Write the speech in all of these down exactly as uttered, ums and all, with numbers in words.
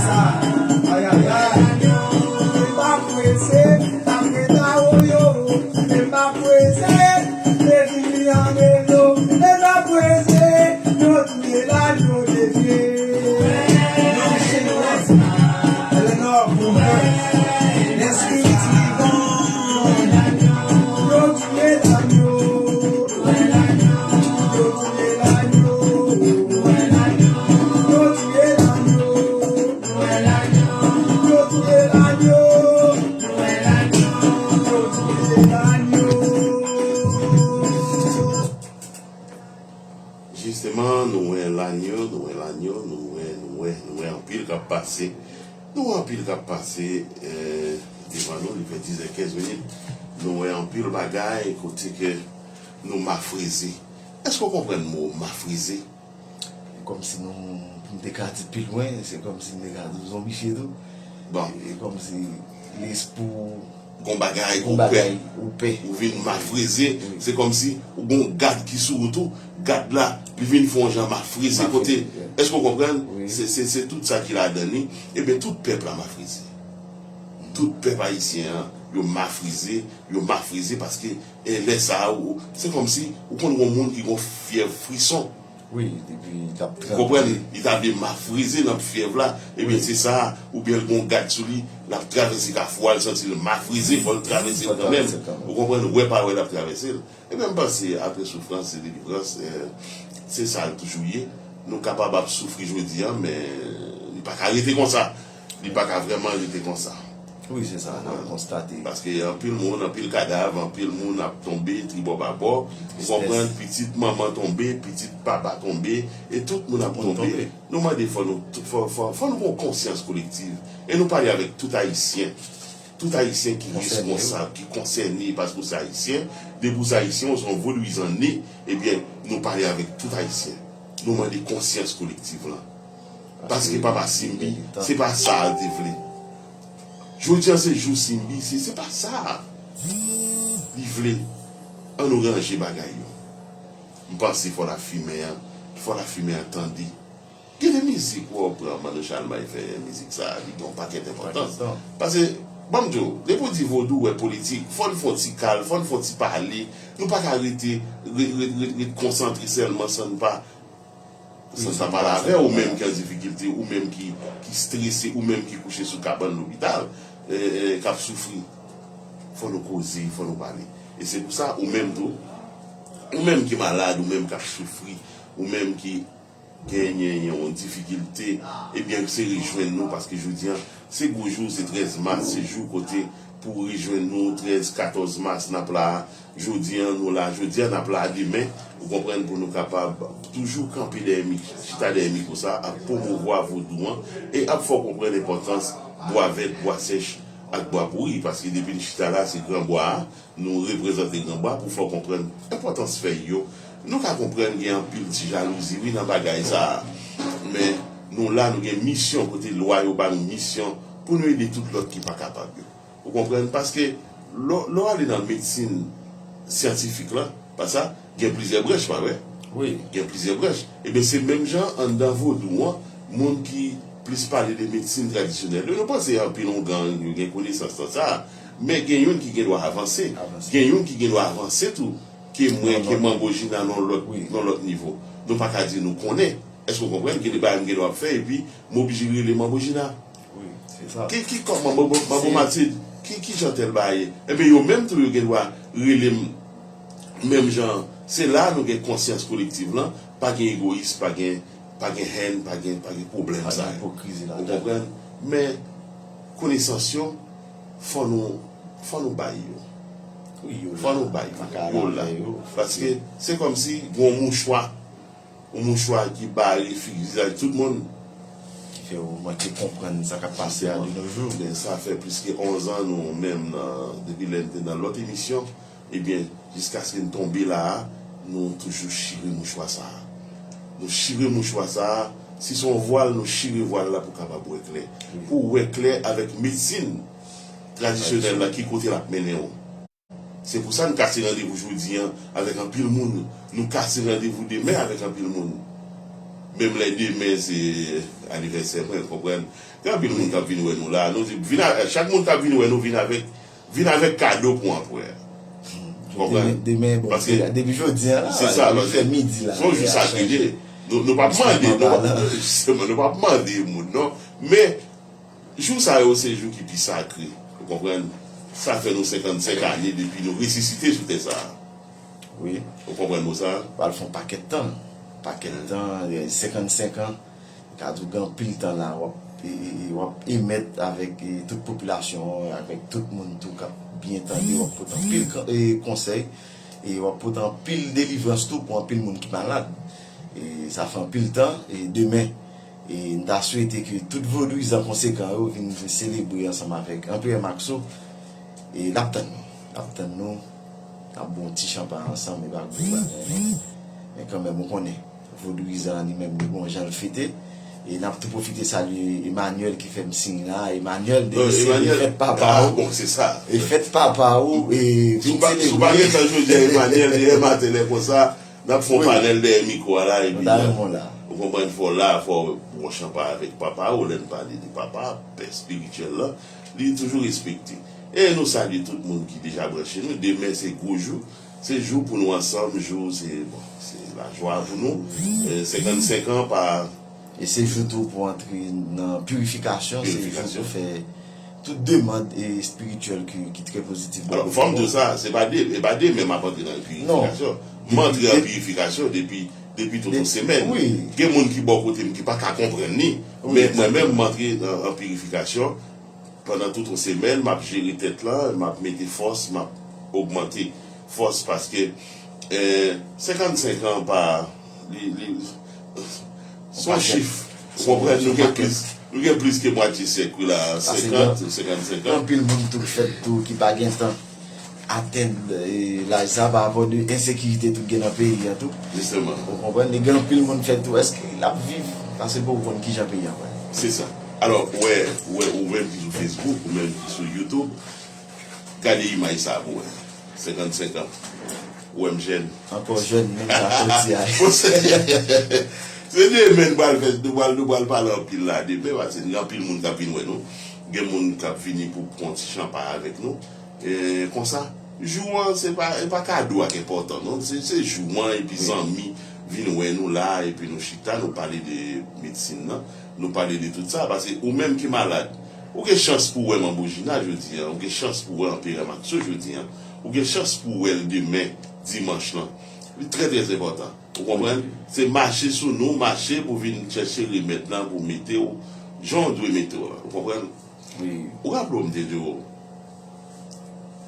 Ay, ay, ay. E pa prese, pa prese, a, o, yo. E pa prese, e vini an melo. E pa prese, yo touye lagno de pye. Eleanor Booker, Espiritivon. Yo touye lagno. Yo touye lagno. Yo touye lagno. Yo touye lagno. Yo touye lagno. Jisteman, nou wè lagno, nou wè lagno, nou wè, nou wè, nou wè anpil k ap pase. Nou wè anpil k ap pase, eh, devan nou, li fè diz è kenz minit. Nou wè anpil bagay kote ke nou mafreze. Èske w konprann mo mafreze? Kòmsi nou, pou m te ka di pi lwen, se kòmsi m te ka di w zonbife tou. Bon. E kòmsi lespri w Gon bagay ke gon w pè. Bagay ou pè. Ou vin mafreze. Se kòmsi ou gon gad ki sou ou tou. Gad la, li vin fè yon jan mafreze kote. Èske w konprann? Se, se, se tout sa ki ladan li. Ebyen, tout pèp la mafreze. Tout pèp ayisyen an, yo mafreze, yo mafreze paske, e, lè sa a, ou, se kòmsi ou konn gon moun ki gon fyèv frison. Wi, epi l ap Ou konprann? Li ta vle mafreze nan fyèv la. Ebyen, se sa, oubyen l gon gad sou li, l ap travèse kafou a, l santi l mafreze, fò l travèse l kanmenm. Ou konprann? Wè pa wè, l ap travèse l. Ebyen, m panse, apre soufrans, se delivrans. Eh, se sa l toujou ye. Nou kapab ap soufri jodi a, men li pa ka rete konsa. Li pa ka vrèman rete konsa. Wi, se sa, n ap konstate. Paske anpil moun, anpil kadav, anpil moun ap tonbe tribò babò. Ou konprann, pitit manman tonbe, pitit papa tonbe, e tout moun ap tonbe. Nou mande fò nou, fò, fò, fò nou gon konsyans kolektiv. E nou pale avèk tout Ayisyen. Tout Ayisyen ki reskonsab, ki konsène, paske w se Ayisyen. Depi w se Ayisyen, w se yon vodouyizan ne, ebyen, nou pale avèk tout Ayisyen. Nou mande konsyans kolektiv lan. Paske papa Simbi, se pa sa l te vle. Jodi a se jou Simbi, se, se pa sa li vle. Ann nou ranje bagay yo. M panse fò lafimen an, fò lafimen an tande. Gen de mizik wè w pran, Manno Chalmay fè mizik sa, li gen yon pakèt enpòtans. Paske, ban m di w, depi w di vodou, wè politik, fò n fè yon ti kal, fò n fè yon ti pale. Nou pa ka rete, ret, ret, ret, ret konsantre sèlman san n pa San sa pale avè w, ou menm ki an difikilte, ou menm ki, ki strese, ou menm ki kouche sou kabann lopital, e, e, k ap soufri. Fò nou koze, fò nou pale. E se pou sa, ou menm tou, ou menm ki malad, ou menm k ap soufri, ou menm ki genyen yon difikilte, ebyen, se rejwenn nou, paske jodi a, se gwo jou, se trèz mas, se jou kote pou rejwenn nou, trèz, katòz mas, n ap la a. Jodi a, nou la, jodi a, n ap la demen, ou konprann, pou nou kapab toujou kanpe dèyè mi-, chita dèyè mikwo sa a, ap pwomouvwa vodou an, e ap fè w konprann enpòtans bwa vèt, bwa sèch ak bwa pouri, paske depi n chita la, se gran bwa a, nou reprezante gran bwa pou fè w konprann enpòtans fèy yo. Nou ka konprann gen anpil ti jalouzi, wi, nan bagay sa a, men nou la, nou gen misyon kote lwa yo ba nou misyon pou nou ede tout lòt ki pa kapab yo. Ou konprann? Paske lè, lè w ale nan medsin syantifik lan, pa sa, gen plizyè branch, pa vre? Wi. Gen plizyè branch. Ebyen, se menm jan anndan vodou an, moun ki plis pale de medsin tradisyonèl yo, yo panse anpil yon gang, yo gen konesans nan sa. Men gen youn ki gen dwa avanse. Gen youn ki gen dwa avanse tou, ke mwen, ke Manbo Jina nan lòt, nan lòt nivo. Nou pa ka di nou konnen. Èske w konprann? Gen de bagay m gen dwa ap fè, epi m oblije rele Manbo Jina. Wi, se sa. Ki, ki kòman, Manbo, Manbo Matilde, ki, ki jan tèl bagay ye? Ebyen, yo menm tou, yo gen dwa rele m menm jan. Se la nou gen konsyans kolektiv lan, pa gen egoyis, pa gen, pa gen hèn, pa gen, pa gen pwoblèm sa yo. Ou konprann? Men, konesans yo, fò nou, fò nou bay yo. Fò nou bay yo la. Paske se kòmsi gen yon mouchwa, yon mouchwa ki bare figi, vizaj tout moun. Ki fè w manke konprann sa k ap pase a de nos jours. Men sa fè plis ke onz an nou menm nan, depi lè n te nan lòt emisyon, ebyen, jiskaske n tonbe la a, nou toujou chire mouchwa sa a. Nou chire mouchwa sa a, si se yon vwal, nou chire vwal la pou kapab wè klè. Pou w wè klè avèk medsin tradisyonèl la, ki kote l ap mennen w. Se pou sa n kase randevou jodi an avèk anpil moun. Nou kase randevou demen avèk anpil moun. Menm lè demen se anivèsè mwen, konprann? Gen anpil moun k ap vin wè nou la. Nou di, vin a, chak moun k ap vin wè nou, vin avèk, vin avèk kado pou anprè a. Konprann? Demen, demen, bon, paske depi jodi a la, se sa, depi fè midi la, se yon jou sakre. Nou, nou p ap mande, nou p ap, jisteman, nou p ap mande moun, non. Men, jou sa yo, se jou ki pi sakre. Ou konprann? Sa fè nou senkannsenk ane depi nou resisite sou tè sa a. Wi. Ou konprann mo sa a? Pral fè yon pakèt tan. Pakèt tan, e, senkannsenk an. Ka di w gen anpil tan la, w ap, e, e, e, w ap emèt avèk, e, tout popilasyon an, avèk tout moun tou k ap byen tande, w ap pote anpil kan-, e, konsèy, e w ap pote anpil delivrans tou pou anpil moun ki malad. E sa fè anpil tan, e demen, e n ta swete ke tout vodouyizan konsekan yo vin selebre ansanm avèk Anperè Maxo, e l ap tann nou, l ap tann nou, n ap bwè yon ti chanpay ansanm, e pa gwo bagay, non. Men kanmenm, ou konnen, vodouyizan an li menm, li gon jan l fete. E n ap tou pwofite salye Emmanuel ki fè m siy la. Emmanuel, depi se fèt papa ou, e fèt papa ou, e vin selebre. Si w pa gen tan jodi a, Emmanuel, dèyè maten lè konsa, n ap fè yon panèl dèyè mikwo a la, epi ou konprann, fò w la, fò w bwè yon chanpay avèk papa ou, lè n pale de papa, pè espirityèl la, li toujou respekte. E nou salye tout moun ki deja branche nou. Demen se gwo jou. Se jou pou nou ansanm, jou se, bon, se lajwa pou nou. E, senkannsenk an pa... E se jou tou pou antre nan pirifikasyon, se jou pou fè tout demann, e, espirityèl ki, ki trè pozitif. Alò, fò m di w sa, se pa de, e pa demen m ap antre nan pirifikasyon. M antre an pirifikasyon depi, depi tout yon semèn. Gen moun ki bò kote m ki pa ka konprann li, men mwen menm m antre an, an pirifikasyon. Pandan tout yon semèn, m ap jere tèt la, m ap mete fòs, m ap ogmante fòs paske, eh, senkannsenk an pa, li, li, se yon chif. Ou konprann, nou gen plis, nou gen plis ke mwatye syèk, wi, la, senkant, senkannsenk an. Anpil moun tou k fèt tou, ki pa gen tan atenn, eh, laj sa parapò de ensekirite tou k gen nan peyi a tou. Jisteman. Ou konprann? Li gen anpil moun fèt tou. Èske l ap viv? Paske pou w konn kijan peyi a pral. Se sa. Alò, ou wè, ou wè, ou menm ki sou Facebook, ou menm ki sou YouTube, gade imaj sa pou wè. Senkannsenk an. Ou wè m jèn. Ankò jèn, menm jan ak Kòti a. Bon, se, se demen nou pral fè, nou pral, nou pral pale anpil la demen, paske gen anpil moun k ap vin wè nou. Gen moun k ap vini pou pran ti chanpay avèk nou. E, konsa, jou an, se pa, e pa kado a k enpòtan, non. Se, se jou an, epi zanmi vin wè nou la, epi nou chita, nou pale de medsin nan, nou pale de tout sa. Paske ou menm ki malad, ou gen chans pou wè Manbo Jina jodi an, ou gen chans pou wè Anperè Maxo jodi an, ou gen chans pou wè l demen, dimanch lan. Li trè, trè enpòtan. Ou konprann? Se mache sou nou, mache pou vin chèche remèd lan, pou mete w jan w dwe mete w la. Ou konprann? Wi. Ou raple w, m te di w,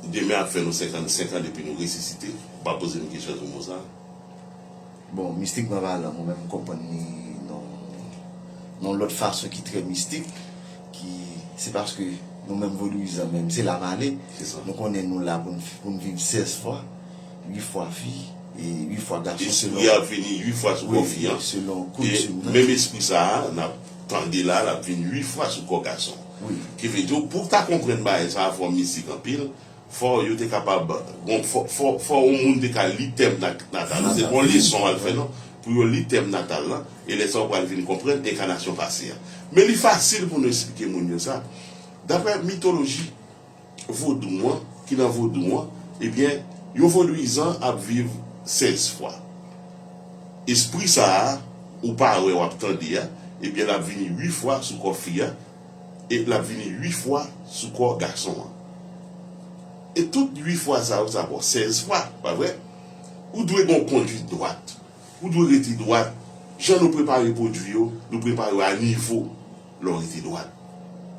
demen ap fè nou senkannsenk an depi nou resisite. Ou pa poze m kesyon sou mo sa. Bon, mistikman palan, mwen menm m konprann li nan, nan yon lòt fason ki trè mistik, ki, se paske nou menm vodouyizan menm, se la m ale. Se sa. Nou konnen nou la pou n, pou n viv sèz fwa, uit fwa fi, e uit fwa gason, selon... Espri a vini uit fwa sou kò fi an. Selon koutim nan. E menm espri sa a, n ap tande la, l ap vin uit fwa sou kò gason. Wi. Ki vle di, pou w ta konprann bagay sa a, fò mistik anpil, fò yo te kapab, bon, fò, fò, fò yon moun te ka li tèm nat-, natal la. Se pa yon leson w al fè, non. Pou yo li tèm natal lan, e lè sa a w pral vin konprann enkanasyon pase a. Men li fasil pou nou eksplike moun yo sa. Daprè mitoloji vodou an, ki nan vodou an, ebyen, yon vodouyizan ap viv sèz fwa. Espri sa a, ou pa wè, w ap tande a, ebyen, l ap vini uit fwa sou kò fi a, e l ap vini uit fwa sou kò gason an. E tout uit fwa sa yo, sa fè sèz fwa, pa vre? Ou dwe gen yon kondwit dwat. Ou dwe rete dwat. Jan nou prepare pwodui yo, nou prepare yo a nivo lè w rete dwat.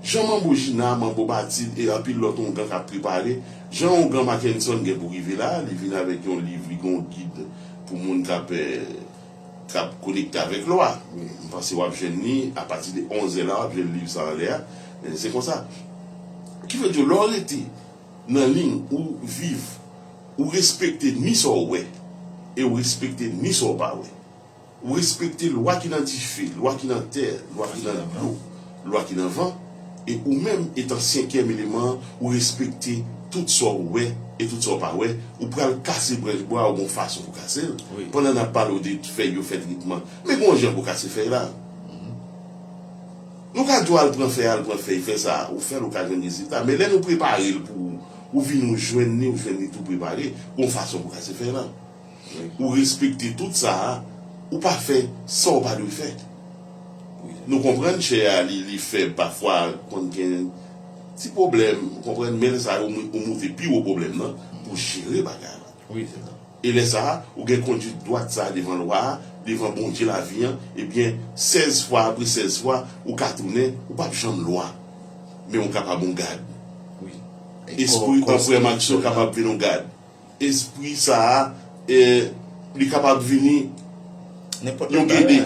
Jan Manbo Jina, Manbo Matilde e anpil lòt oungan k ap prepare, jan oungan Mackenson gen pou rive la, li vin avèk yon liv, li gen yon gid pou moun k ap, eh, k ap konekte avèk lwa. M panse w ap jwenn li apati de onz è la, w ap jwenn liv sa anlè a. Eh, se konsa. Ki vle di, lè w rete nan liy, ou viv, ou respekte ni sa w wè, e ou respekte ni sa w pa wè. Ou respekte lwa ki nan dife, lwa ki nan tè, lwa ki nan dlo, lwa ki nan van, e ou menm, etan senkyèm eleman an, ou respekte Tout sa w wè e tout sa w pa wè, ou pral kase branch bwa a, ou gon fason pou kase l. Pandan n ap pale w de fèy yo fè tretman, men gon jan pou kase fèy la. Nou ka di w al pran fèy, al pran fèy, fè sa, ou fè l, ou ka jwenn rezilta. Men lè nou prepare l pou ou, ou vin ou jwenn li, ou jwenn li tou prepare, gon fason pou kase fèy la. Ou respekte tout sa a, ou pa fè sa w pa dwe fè. Nou konprann chè a, li, li fèb, pafwa konn gen ti pwoblèm, ou konprann, men lè sa a, ou mou- ou moute pi wo pwoblèm nan pou jere bagay la. E lè sa a, ou gen kondwit dwat sa a devan lwa a, devan Bondye lavi an, ebyen, sèz fwa apre sèz fwa, ou ka tounen, ou p ap janm lwa. Men ou kapab yon gad. Espri anprè Max yo kapab vin yon gad. Espri sa a, e, li kapab vini yon gede.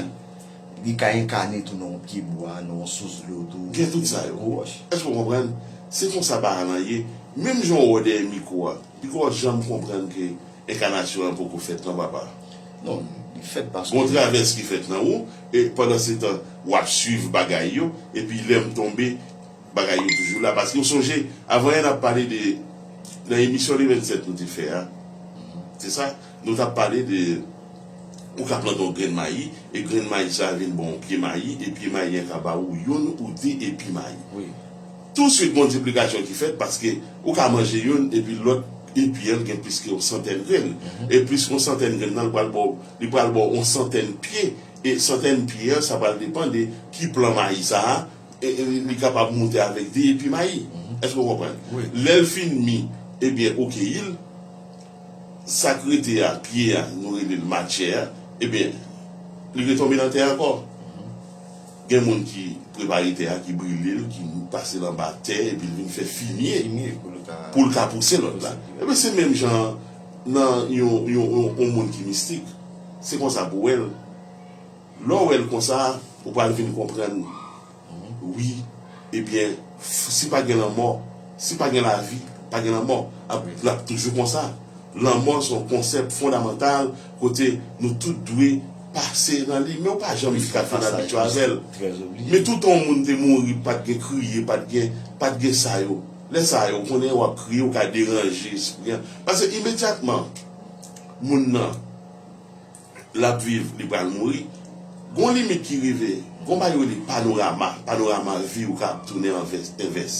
Li ka enkane tou nan yon pye bwa, nan yon sous dlo tou. Gen tout sa yo. Èske w konprann? Se konsa bagay lan ye. Menm jan w wè dèyè mikwo a, Piga w janm konprann ke enkanasyon an poko fèt non, papa. Non, li fèt paske. Gon travès ki fèt nan ou, e pandan se tan, w ap swiv bagay yo, epi lè m tonbe, bagay yo toujou la. Paske w sonje, avan yè n ap pale de, nan emisyon le vennsèt nou te fè a, se sa, nou t ap pale de, ou ka plante yon grenn mayi, e grenn mayi sa a vin ba w yon pye mayi, e pye mayi an ka ba ou youn ou de epi mayi. Touswit gon diplikasyon ki fèt, paske ou ka manje youn, epi lòt epi an gen plis ke yon santèn grenn. E plis ke yon santèn grenn nan, li pral ba w, li pral ba w yon santèn pye. E santèn pye an, sa pral depann de ki plan mayi sa a, e, e li kapab moute avèk de epi mayi. Èske w konprann? Lè l fin mi, ebyen, ou keyi l, sa k rete a, pye a, nou rele l matyè a, ebyen, li retonbe nan tè ankò. Gen moun ki prepare tè a, ki brile l, ki pase l anba tè, epi l vin fè fimye pou l ka pouse lòt la. Ebyen, se menm jan nan yon, yon, yon, yon moun ki mistik. Se konsa pou w wè l. Lè w wè l konsa, ou pral vin konprann. Wi, ebyen, si pa gen lanmò, si pa gen lavi, pa gen lanmò. L ap toujou konsa. Lanmò se yon konsèp fondamantal kote nou tout dwe pase nan li, men ou pa janm ka fin abitye avè l. Men toutan yon moun te mouri, pa t gen kriye, pa t gen, pa t gen sa yo. Lè sa yo, ou konnen w ap kriye, ou ka deranje espri an. Paske imedyatman, moun nan, l ap viv, li pral mouri. Gon limit ki rive, gon bagay yo rele panorama, panorama vi ou ka ap tounen anvès, envès.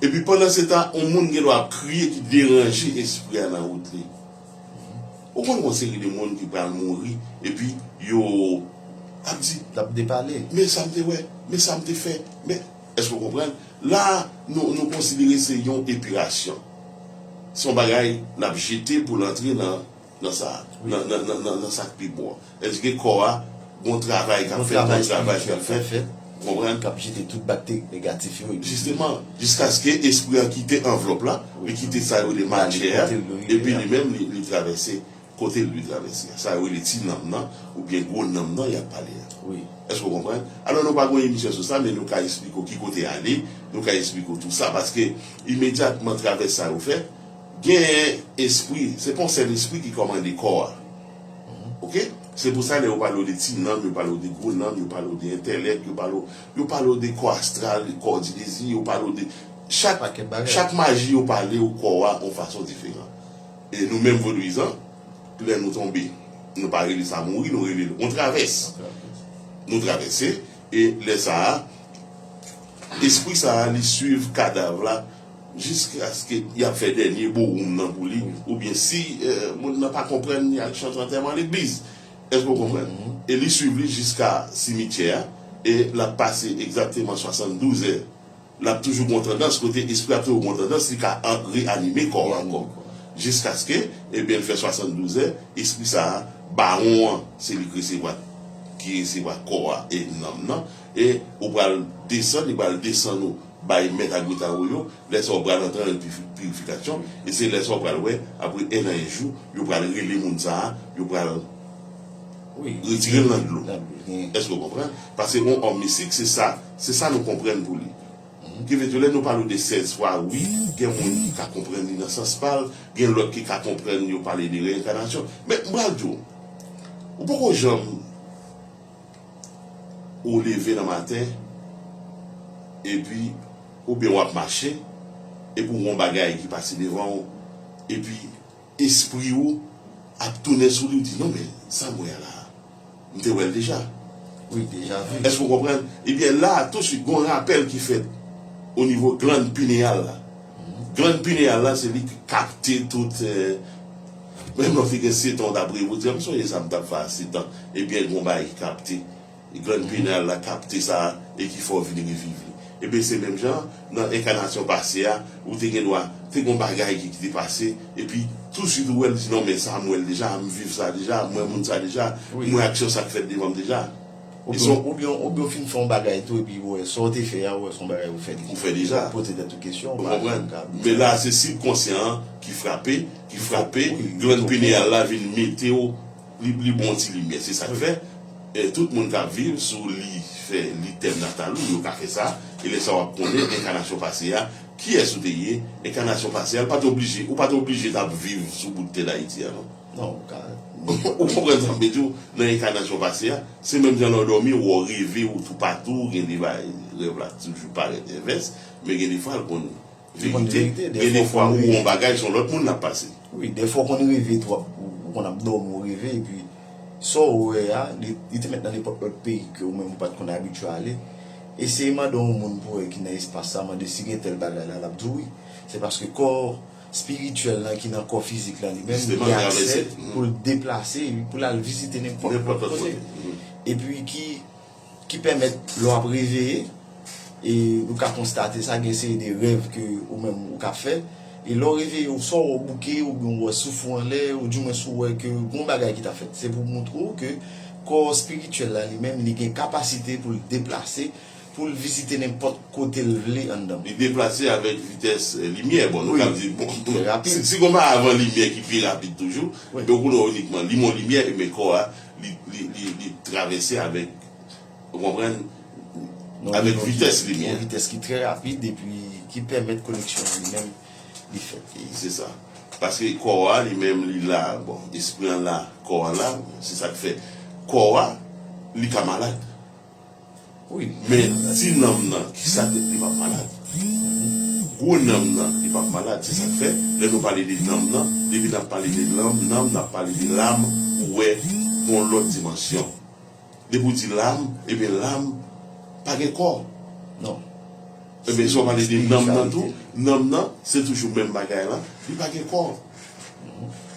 Epi pandan se tan, yon moun gen dwa ap kriye ki deranje espri a nan wout li. Ou konn gon seri de moun ki pral mouri, epi yo ap di, L ap depale. Men sa m te wè, men sa m te fè, men, èske w konprann? La, nou, nou konsidere se yon epirasyon. Se yon bagay n ap jete pou l antre nan nan sa, nan, nan, nan, nan, nan sa k pi bon an. Sètadi kò a, gon travay k ap fèt, gon travay k ap fèt. Konprann? K ap jete tout bakteri negatif yo. Jisteman, jiskaske espri an kite anvlòp la, li kite sa yo rele matyè a, epi li menm, li, li travèse kote l dwe travèse a. Sa yo rele ti nanm nan, oubyen gwo nanm nan y ap pale a. Èske w konprann? Alò, nou pa gon emisyon sou sa, men nou ka esplike w ki kote ale, nou ka esplike w tou sa, paske imedyatman travès sa yo fèt, Gen espri, se pa yon sèl espri ki kòmande kò a. Oke? Se pou sa lè yo pale w de ti nanm, yo pale w de gwo nanm, yo pale w de entèlèk, yo pale w, yo pale w de kò astral, kò di dezi, yo pale w de chak, chak maji yo pale w kò a yon fason diferan. E nou menm vodouyizan, lè nou tonbe, nou pa rele sa mouri, nou rele l yon travès. Nou travèse, e lè sa a, espri sa a, li swiv kadav la jiskaske y ap fè dènye bowoum nan pou li, oubyen si, eh, moun nan pa konprann, y al chante antèman legliz. Èske w konprann? E li swiv li jiska simityè a, e l ap pase egzakteman swasanndouz è. L ap toujou gon tandans, kote espri a ap toujou gon tandans, li ka an-, reanime kò a ankò. Jiskaske, ebyen, l fè swasanndouz è, espri sa a, bawon an, se li k resevwa, ki resevwa kò a e nanm nan. E ou pral desann, li pral desann ou bay mèt Agwetaro yo, lè sa w pral antre nan pirifikasyon, e se lè sa w pral wè, apre en an, en jou, yo pral rele moun sa a, yo pral retire l nan dlo. Èske w konprann? Paske yon òm mistik, se sa, se sa nou konprann pou li. Ki vle di, lè nou pale w de sèz fwa, wi, gen moun ki ka konprann li nan sans pa l, gen lòt ki ka konprann yo pale de reenkanasyon. Men, m pral di w, ou poko janm ou leve nan maten, epi, oubyen w ap mache, epi w wè yon bagay ki pase devan w, epi espri w ap tounen sou li, w di, "Non, men sa m wè a la a, m te wè l deja." Wi, deja vi. Èske w konprann? Ebyen, la a, tousuit, gen yon rapèl ki fèt o nivo glann pineyal la. Glann pineyal la, se li ki kapte tout, eh, menm lè w te gen sèt an, w t ap reve, w di, "M sonje sa m t ap fè a sèt an." Ebyen, gen yon bagay ki kapte. Glann pineyal la kapte sa e ki fè w vin reviv li. Ebyen, se menm jan, nan enkanasyon pase a, ou te gen dwa, te gen yon bagay ki, ki te pase, epi tousuit ou wè l, di, "Non, men sa, m wè l deja, m viv sa deja, m wè moun sa deja, m wè aksyon sa k fèt devan m deja." Oubyen, oubyen, oubyen w fin fè yon bagay tou, epi w wè sa w te fè a, w wè se yon bagay ou fè deja. Ou fè deja. Poze tèt ou kesyon. Ou konprann? Men la, se sibkonsyans an ki frape, ki frape, glann pineyal la vin mete w, li, li ba w yon ti limyè. Se sa k fè, eh, tout moun k ap viv, si w li fè, li tèm natal ou, yo ka fè sa. E lè sa w ap konnen enkanasyon pase a, kiyès ou te ye, enkanasyon pase a, ou pa t oblije, ou pa t oblije t ap viv sou bout tè Dayiti a, non. Non, ou ka. Ou konprann sa m vle di w? Nan enkanasyon pase a, se menm jan lè w dòmi, w reve, ou toupatou, gen de bagay, rèv la toujou parèt envès, men gen de fwa l konn verite, gen de fwa ou wè yon bagay, se yon lòt moun l ap pase. Wi, dèfwa w konn reve tou, w ap, ou konn ap dòmi, w reve, epi sa w wè a, li, li te mèt nan nenpòt lòt peyi ke ou menm ou pa t konn abitye ale. Eseye mande yon moun pou wè ki nan espas sa, mande si gen tèl bagay la, l ap di w wi. Se paske kò espirityèl lan ki nan kò fizik lan li menm, li gen aksè pou l deplase, pou l al vizite nenpòt lòt kote. Epi ki, ki pèmèt lè w ap reveye, e ou ka konstate sa, gen seri de rèv ke ou menm ou ka fè. E lè w reveye, ou swa w bouke, oubyen w wè souf ou anlè, oudimwens ou wè ke gon bagay ki ta fèt. Se pou montre w ke kò espirityèl la li menm, li gen kapasite pou l deplase, pou l vizite nenpòt kote l vle anndan. Li deplase avèk vitès, eh, limyè. Bon, nou ka di, bon, si, si gon pa avan limyè ki pi rapid toujou, men ou konnen inikman li men limyè, men kò a, li, li, li, li travèse avèk, ou konprann, avèk vitès limyè. Yon vitès ki trè rapid epi ki pèmèt koneksyon an li menm li fèt. Se sa. Paske kò a li menm li la, bon, espri an la, kò a la, se sa k fè kò a li ka malad. Men ti nanm nan, ki sa k fè li p ap malad? Gwo nanm nan, li p ap malad. Se sa k fè, lè nou pale de nanm nan, depi n ap pale de nanm, nanm, n ap pale de lam, ou wè, gon lòt dimansyon. Depi w di lam, ebyen lam pa gen kò. Non. Ebyen, si w pale de nanm nan tou, nanm nan, se toujou menm bagay la, li pa gen kò.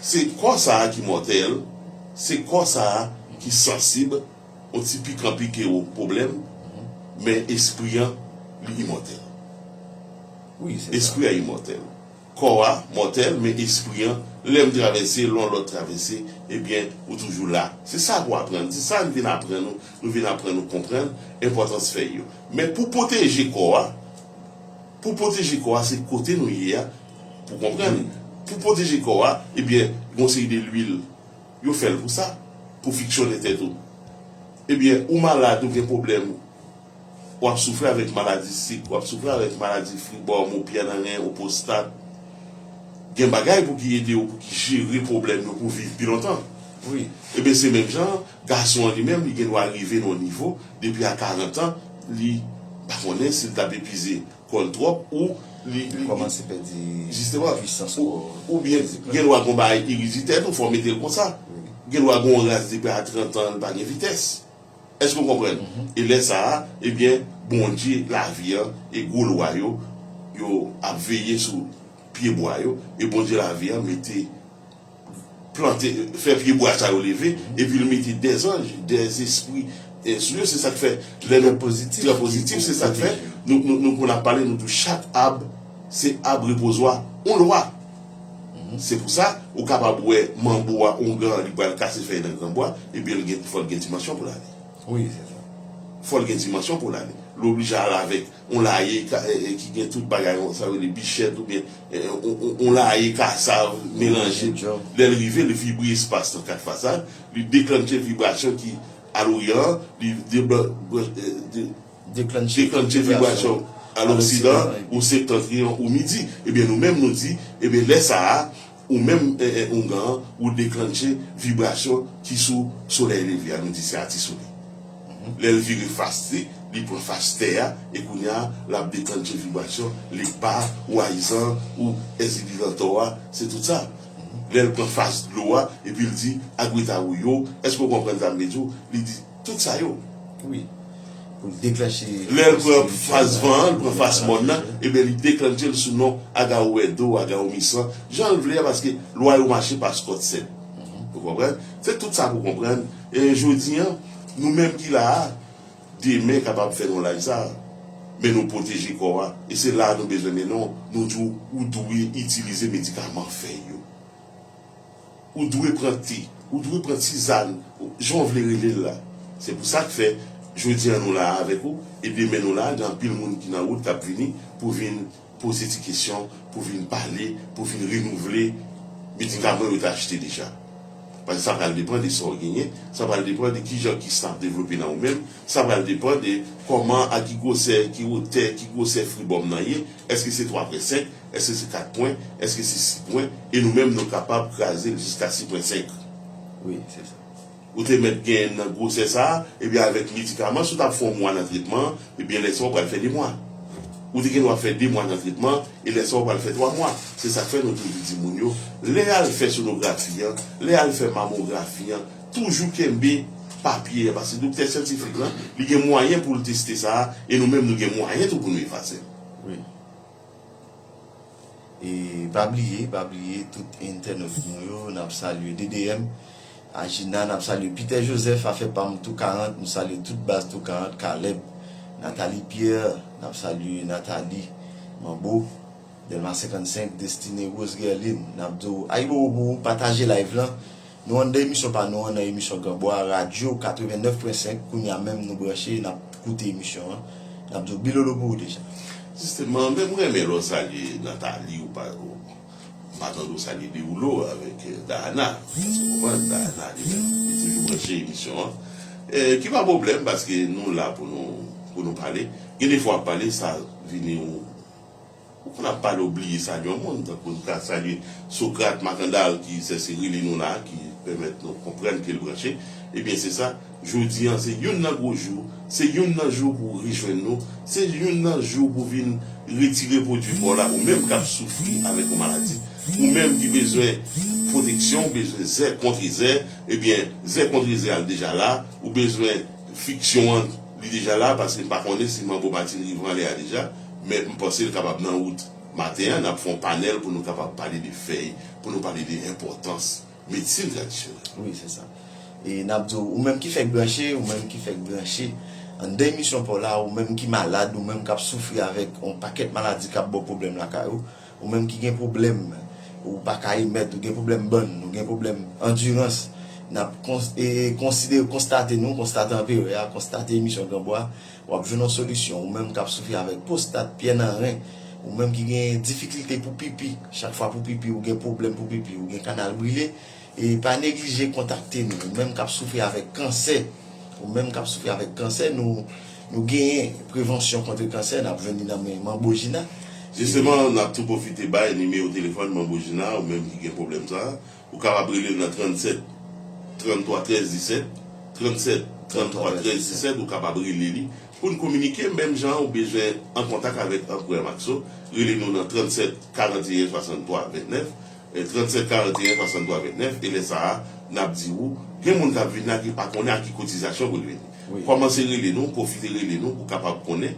Se kò sa a ki mòtèl, se kò sa a ki sansib, yon ti pikan pike w, pwoblèm, men espri an, li imòtèl. Espri an imòtèl. Kò a mòtèl, men espri an, lè m travèse, lè yon lòt travèse, ebyen, ou toujou la. Se sa pou aprann, se sa n vin aprann nou, nou vin aprann nou konprann enpòtans fèy yo. Men pou pwoteje kò a, pou pwoteje kò a, se kote nou ye a, pou konprann. Pou pwoteje kò a, ebyen, gon seri de lwil, yo fè l pou sa, pou fiksonnen tèt ou. Ebyen, ou malad, ou gen pwoblèm, w ap soufri avèk maladi sik, w ap soufri avèk maladi fibwòm, ou pyè nan ren, ou pwostat. Gen bagay pou ki ede w, pou ki jere pwoblèm yo, pou viv pi lontan. Wi. Ebyen, se menm jan, gason an li menm, li gen dwa rive nan yon nivo, depi a karant an, li pa konnen si l t ap epize kò l twòp, ou li, li, li kòmanse pèdi jistisans kò oubyen gen dwa gon bagay eriditè tou, fò w mete l konsa. Gen dwa gon ras depi a trant an, li pa gen vitès. Èske w konprann? E lè sa a, ebyen, Bondye lavi an e gwo lwa yo, yo ap veye sou pyebwa yo, e Bondye lavi an mete plante, fè pyebwa sa yo leve, epi l mete dèzanj, dèzespri, eh, sou yo. Se sa k fè, lè nou trè pozitif, se sa k fè, nou, nou, nou, pou n ap pale, nou di w chak ab, se ab repozwa yon lwa. Se pou sa, ou kapab wè manbo a, ongan an, li pral kase fèy nan granbwa, ebyen, l gen, fò l gen dimansyon pou l ale. Wi, se sa. Fò l gen dimansyon pou l ale. L oblije al avèk yon laye ka, e, e, ki gen tout bagay, yon, sa yo rele bichèt oubyen, e, yon, yon, yon laye kasav melanje. Lè l rive, li vibre espas nan kat fasad, li deklanche vibrasyon ki a loryan, li deblan-, bran-, e, de-, deklanche vibrasyon a loksidan, ou septantryon, ou midi. Ebyen, nou menm, nou di, ebyen, lè sa a, ou menm, e, e, oungan an, ou deklanche vibrasyon ki sou solèy leve a, nou di se ati sou li. Lè l vire fas li, Li pran fas tè a, e kounye a, l ap deklannche vibrasyon, Legba, ou Ayizan, ou Èzili Lantò a, se tout sa. Lè l pran fas dlo a, epi l di, Agweta Woyo, èske w konprann sa m vle di w? Li di, tout sa yo. Wi. Pou l deklanche. Lè l pran fas van an, l pran fas mòn nan, ebyen, li deklannche l sou non Agawou Èdo, Agawou Misan, jan l vle a, paske lwa yo mache pa skòt sèt. Ou konprann? Se tout sa pou konprann. E jodi an, nou menm ki la a, demen kapab fè nou laj sa a. Men nou pwoteje kò a. E se la a nou bezwen mennen w, nou di w, ou dwe itilize medikaman fèy yo. Ou dwe pran te, ou dwe pran tizàn, jan w vle rele l la. Se pou sa k fè, jodi an nou la avèk ou, e demen nou la, gen anpil moun ki nan wout k ap vini pou vin poze ti kesyon, pou vin pale, pou vin renouvle medikaman yo te achte deja. Paske sa pral depann de sa w genyen, sa pral depann de kijan kis la ap devlope nan ou menm, sa pral depann de kòman, a ki gwosè, ki wotè, ki gwosè fribòm nan ye, èske se twa pwen senk, èske se kat pwen, èske se sis pwen, e nou menm nou kapab kraze l jiska sis pwen senk. Wi, se sa. Ou te mèt genyen nan gwosè sa a, ebyen avèk medikaman, si w t ap fè yon mwa nan tretman an, ebyen lè sa a w pral fè de mwa. Ou te gen dwa fè de mwa nan tretman, e lè sa a w pral fè twa mwa. Se sa k fè nou toujou di moun yo, lè y al fè sonografi an, lè y al fè mamografi an, toujou kenbe papye a, paske doktè syantifik lan, li gen mwayen pou l teste sa a, e nou menm nou gen mwayen tou pou nou efase l. Wi. E pa bliye, pa bliye tout entènòt nou yo, n ap salye D D M, Ajina, n ap salye Peter Joseph, Afè Pam Tou karant, nou salye tout baz Tou karant, Caleb, Nathalie Pierre, n ap salye Nathalie Manbo, Dèlma senkannsenk, Destine Rose Guerline, n ap di w ayibobo pou ou, pataje live lan. Nou anndan emisyon pa nou an, nan emisyon Granbwa, radyo katrevennnèf pwen senk, kounye a menm nou branche, n ap koute emisyon an. N ap di w bilolo pou ou deja. Jisteman, men m renmen lè w salye Nathalie, ou pa, ou, m pa tande w salye Deroulo avèk, eh, Dayana. Paske w konprann, Dayana li menm, li toujou branche emisyon an. Eh, ki pa pwoblèm, paske nou la pou nou, pou nou pale. Gen de fwa w ap pale, sa vini yon Ou konn ap pale, w bliye salye yon moun, tankou n ta salye Socrate Macandal ki sèche rele nou la, ki pèmèt nou konprann ke l branche. Ebyen, se sa, jodi an, se youn nan gwo jou, se youn nan jou pou w rejwenn nou, se youn nan jou pou w vin retire pwodui pa w la, ou menm k ap soufri avèk yon maladi, ou menm ki bezwen pwoteksyon, ou bezwen zè kont zè, ebyen, zè kont zè a l deja la, ou bezwen fiksyon an, li deja la, paske m pa konnen si Manbo Martin rive anlè a deja, men m panse l kapab nan wout. Maten an, n ap fè yon panèl pou nou kapab pale de fèy, pou nou pale de enpòtans medsin tradisyonèl. Wi, se sa. E n ap di w, ou menm ki fèk branche, ou menm ki fèk branche, anndan emisyon pa w la, ou menm ki malad, ou menm k ap soufri avèk yon pakèt maladi k ap ba w pwoblèm lakay ou, ou menm ki gen pwoblèm, ou pa ka emèt, ou gen pwoblèm bann, ou gen pwoblèm andirans, n ap kons-, e, konsidere, konstate nou, konstate anperè a, konstate emisyon Granbwa, w ap jwenn yon solisyon. Ou menm k ap soufri avèk pwostat, pyè nan ren, ou menm ki gen difikilte pou pipi, chak fwa pou pipi, ou gen pwoblèm pou pipi, ou gen kanal brile, e pa neglije kontakte nou. Ou menm k ap soufri avèk kansè, ou menm k ap soufri avèk kansè, nou, nou genyen prevansyon kont kansè, n ap jwenn li nan men Manbo Jina. Jisteman, n ap tou pwofite bay nimewo telefòn Manbo Jina, ou menm ki gen pwoblèm sa a. Ou kapab rele l nan trannsèt, tranntwa, trèz, disèt, trannsèt, tranntwa, trèz, disèt, ou kapab rele li. Pou n kominike, menm jan ou bezwen an kontak avèk Anperè Maxo, rele nou nan trannsèt, karanteyen, swasanntwa, ventnèf, eh, trannsèt, karanteyen, swasanntwa, ventnèf, e lè sa a, n ap di ou, gen moun k ap vin la ki pa konnen a ki kotizasyon pou l vini. Kòmanse rele nou, pwofite rele nou, pou w kapab konnen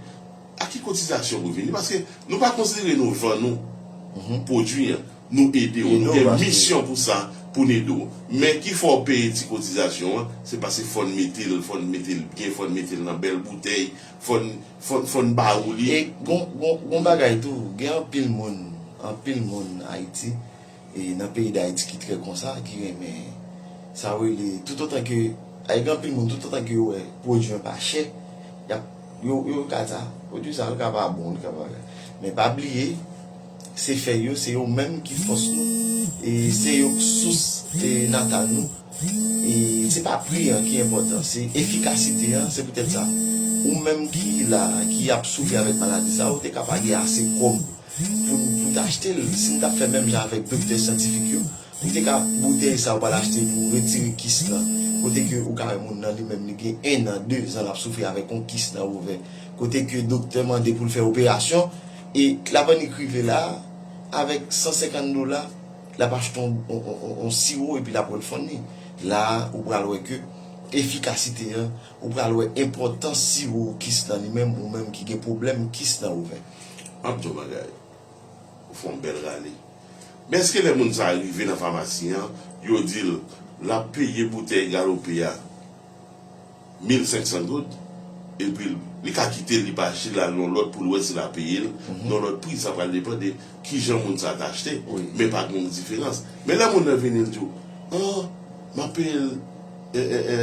a ki kotizasyon pou vini, paske nou pa konsidere nou vann ou pwodui an. Nou ede w, nou gen misyon pou sa, pou n ede w. Men ki fè w peye ti kotizasyon an, se paske fò n mete l, fò n mete l byen, fò n mete l nan bèl boutèy, fò n, fò n, fò n ba ou li. E gon, gon, gon bagay tou, gen anpil moun, anpil moun Ayiti, e nan peyi Dayiti ki trè konsa, ki renmen sa w rele, toutotan ke, ay, gen anpil moun, toutotan ke yo wè pwodui an pa chè, y ap, yo, yo ka di, a, pwodui sa, li ka pa bon, li ka pa. Men pa bliye, se fèy yo, se yo menm ki fòs nou, e se yo k sous, e, natal nou. E se pa pri an ki enpòtan, se efikasite an, se poutèt sa. Ou menm ki la, ki ap soufri avèk maladi sa, ou te ka pa gen ase kòb pou, pou t achte l. Si n t ap fè menm jan avèk doktè syantifik yo, Ou te ka boutèy sa ou pral achte pou retire kis lan. Kote ke ou ka wè moun nan li menm li gen en an, de zan l ap soufri avèk yon kis nan ovè. Kote ke doktè mande pou l fè operasyon e l ap annik rive la avèk san senkant dola, l ap achte yon, yon, yon, yon, yon siwo epi l ap wè l fonn li. La a, ou pral wè ke efikasite an, ou pral wè enpòtans siwo kis lan li menm, ou menm ki gen pwoblèm kis nan ovè. M ap di w bagay. Ou fè yon bèl rale. Men èske lè moun sa a rive nan famasi an, yo di l l ap peye boutèy Galope a mil senk san goud, epi l, li ka kite l, li pa achte l, al nan lòt pou l wè si l ap peye l nan lòt pri, sa pral depann de kijan moun sa a ta achte, men pa gen yon diferans. Men lè moun nan vini, l di w, an, m ap peye l e, e, e,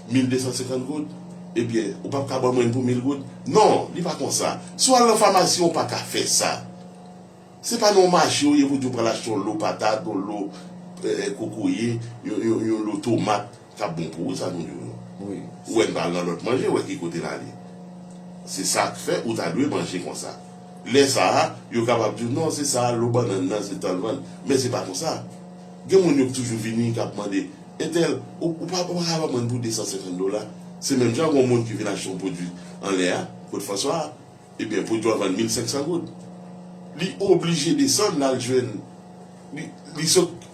mil de san senkant goud, ebyen, ou p ap ka ban mwen l pou mil goud? Non, li pa konsa. Si w al nan famasi, ou pa ka fè sa. Se pa nan yon mache ou ye pou di w pral achte yon lo patat, yon lo e, e, kokoye, yon, yon, yon lo tomat k ap bon pou ou, sa nou di w non. Ou wè n pa al nan lòt manje, ou wè ki kote n ale. Se sa k fè ou ta dwe manje konsa. Lè sa a, yo kapab di w, non, se sa, lo bannann nan, se tan l vann. Men se pa konsa. Gen moun yo k toujou vini, k ap mande, entèl, ou, ou pa, ou pa ka ban mwen l pou de san senkant dola. Se menm jan gon moun ki vin achte yon pwodui anlè a, kot Franswa a, ebyen, pwodui a vann mil senk san goud. Li oblije desann, l al jwenn, li, li sot,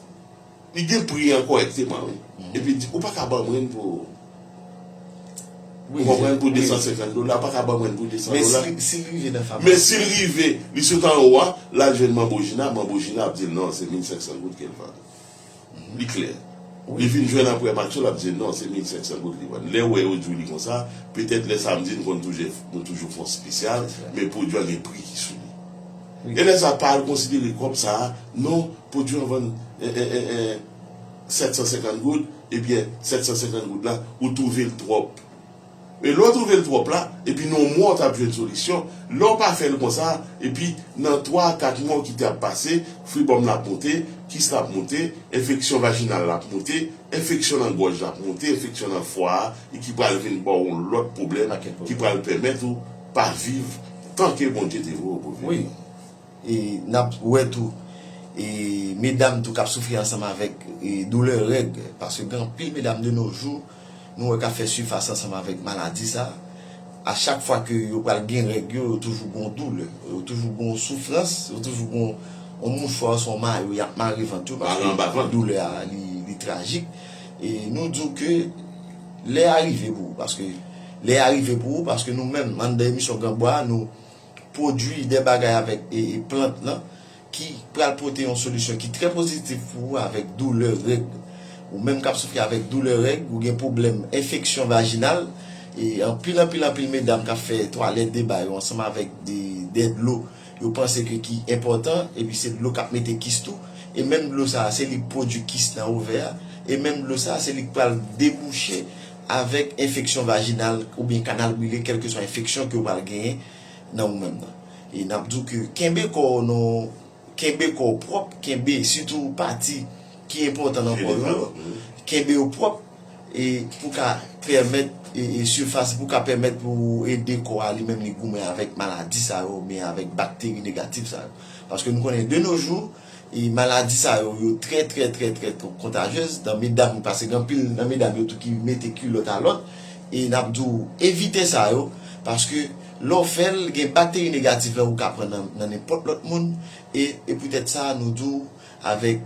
li gen pri an kòrèkteman, wi. Epi di, ou pa ka ban mwen l pou, ou konprann, pou de san senkant dola, ou pa ka ban mwen l pou de san dola. Men si, si l rive nan famasi. Men si l rive, li sot anwo a, l al jwenn Manbo Jina, Manbo Jina ap di l non, se mil senk san goud ke l vann. Li klè. Li vin jwenn apre match yo, l ap di non, se mil senk san goud li vann. Lè w wè yo di w li konsa, petèt lè samdi n konn toujou, nou toujou fè yon espesyal, men pwodui a gen pri ki sou li. E lè sa pa al konsidere kòb sa a, non, pwodui an vann e, e, e, e, sèt san senkant goud, ebyen, sèt san senkant goud la, ou twouve l twòp. E lè w twouve l twòp la, epi nan yon mwa w t ap jwenn solisyon. Lè w pa fè l konsa, epi nan twa a kat mwa w kite ap pase, fribòm la ap monte, kis la ap monte, enfeksyon vajinal la ap monte, enfeksyon nan gòj la ap monte, enfeksyon nan fwa a, e ki pral vin ba w yon lòt pwoblèm, ki pral pèmèt ou pa viv tan ke Bondye te voye w pou viv. Wi. E n ap wè tou, e medam tou k ap soufri ansanm avèk, e, doulè règ, paske gen anpil medam de nos jours, nou wè k ap fè sifas ansanm avèk maladi sa. A chak fwa ke yo pral gen règ yo, yo toujou gon doulè, yo toujou gon soufrans, yo toujou gon yon mouchwa oswa yon mayo y ap mare vant yo, paske doulè a li, li trajik. E nou di w ke lè a rive pou ou, paske lè a rive pou ou, paske nou menm, anndan emisyon Granbwa a, nou pwodui de bagay avèk, e, e, plant lan, ki pral pote yon solisyon ki trè pozitif pou ou avèk doulè règ. Ou menm k ap soufri avèk doulè règ, ou gen pwoblèm enfeksyon vajinal, e anpil, anpil, anpil medam k ap fè twalèt de ba yo ansanm avèk de, de dlo yo panse ke ki enpòtan, epi se dlo k ap mete kis tou, e menm dlo sa a, se li k pwodui kis nan ovè a, e menm dlo sa a, se li k pral debouche avèk enfeksyon vajinal oubyen kanal brile, kèlkeswa enfeksyon ke w pral genyen nan ou menm nan. E n ap di w ke kenbe kò w non, kenbe kò w pwòp, kenbe sitou pati ki enpòtan nan kò w yo, kenbe yo pwòp, e pou ka pèmèt, e, e sifas, pou ka pèmèt pou ede kò a li menm li goumen avèk maladi sa yo, oubyen avèk bakteri negatif sa yo. Paske nou konnen de nos jours, e maladi sa yo, yo trè, trè, trè, trè kontajyez nan medam yo, paske gen anpil nan medam yo tou ki mete kilòt a lòt, e n ap di w evite sa yo, paske lè w fè l, gen bakteri negatif la ou ka pran nan, nan nenpòt lòt moun, e, e poutèt sa, nou di w avèk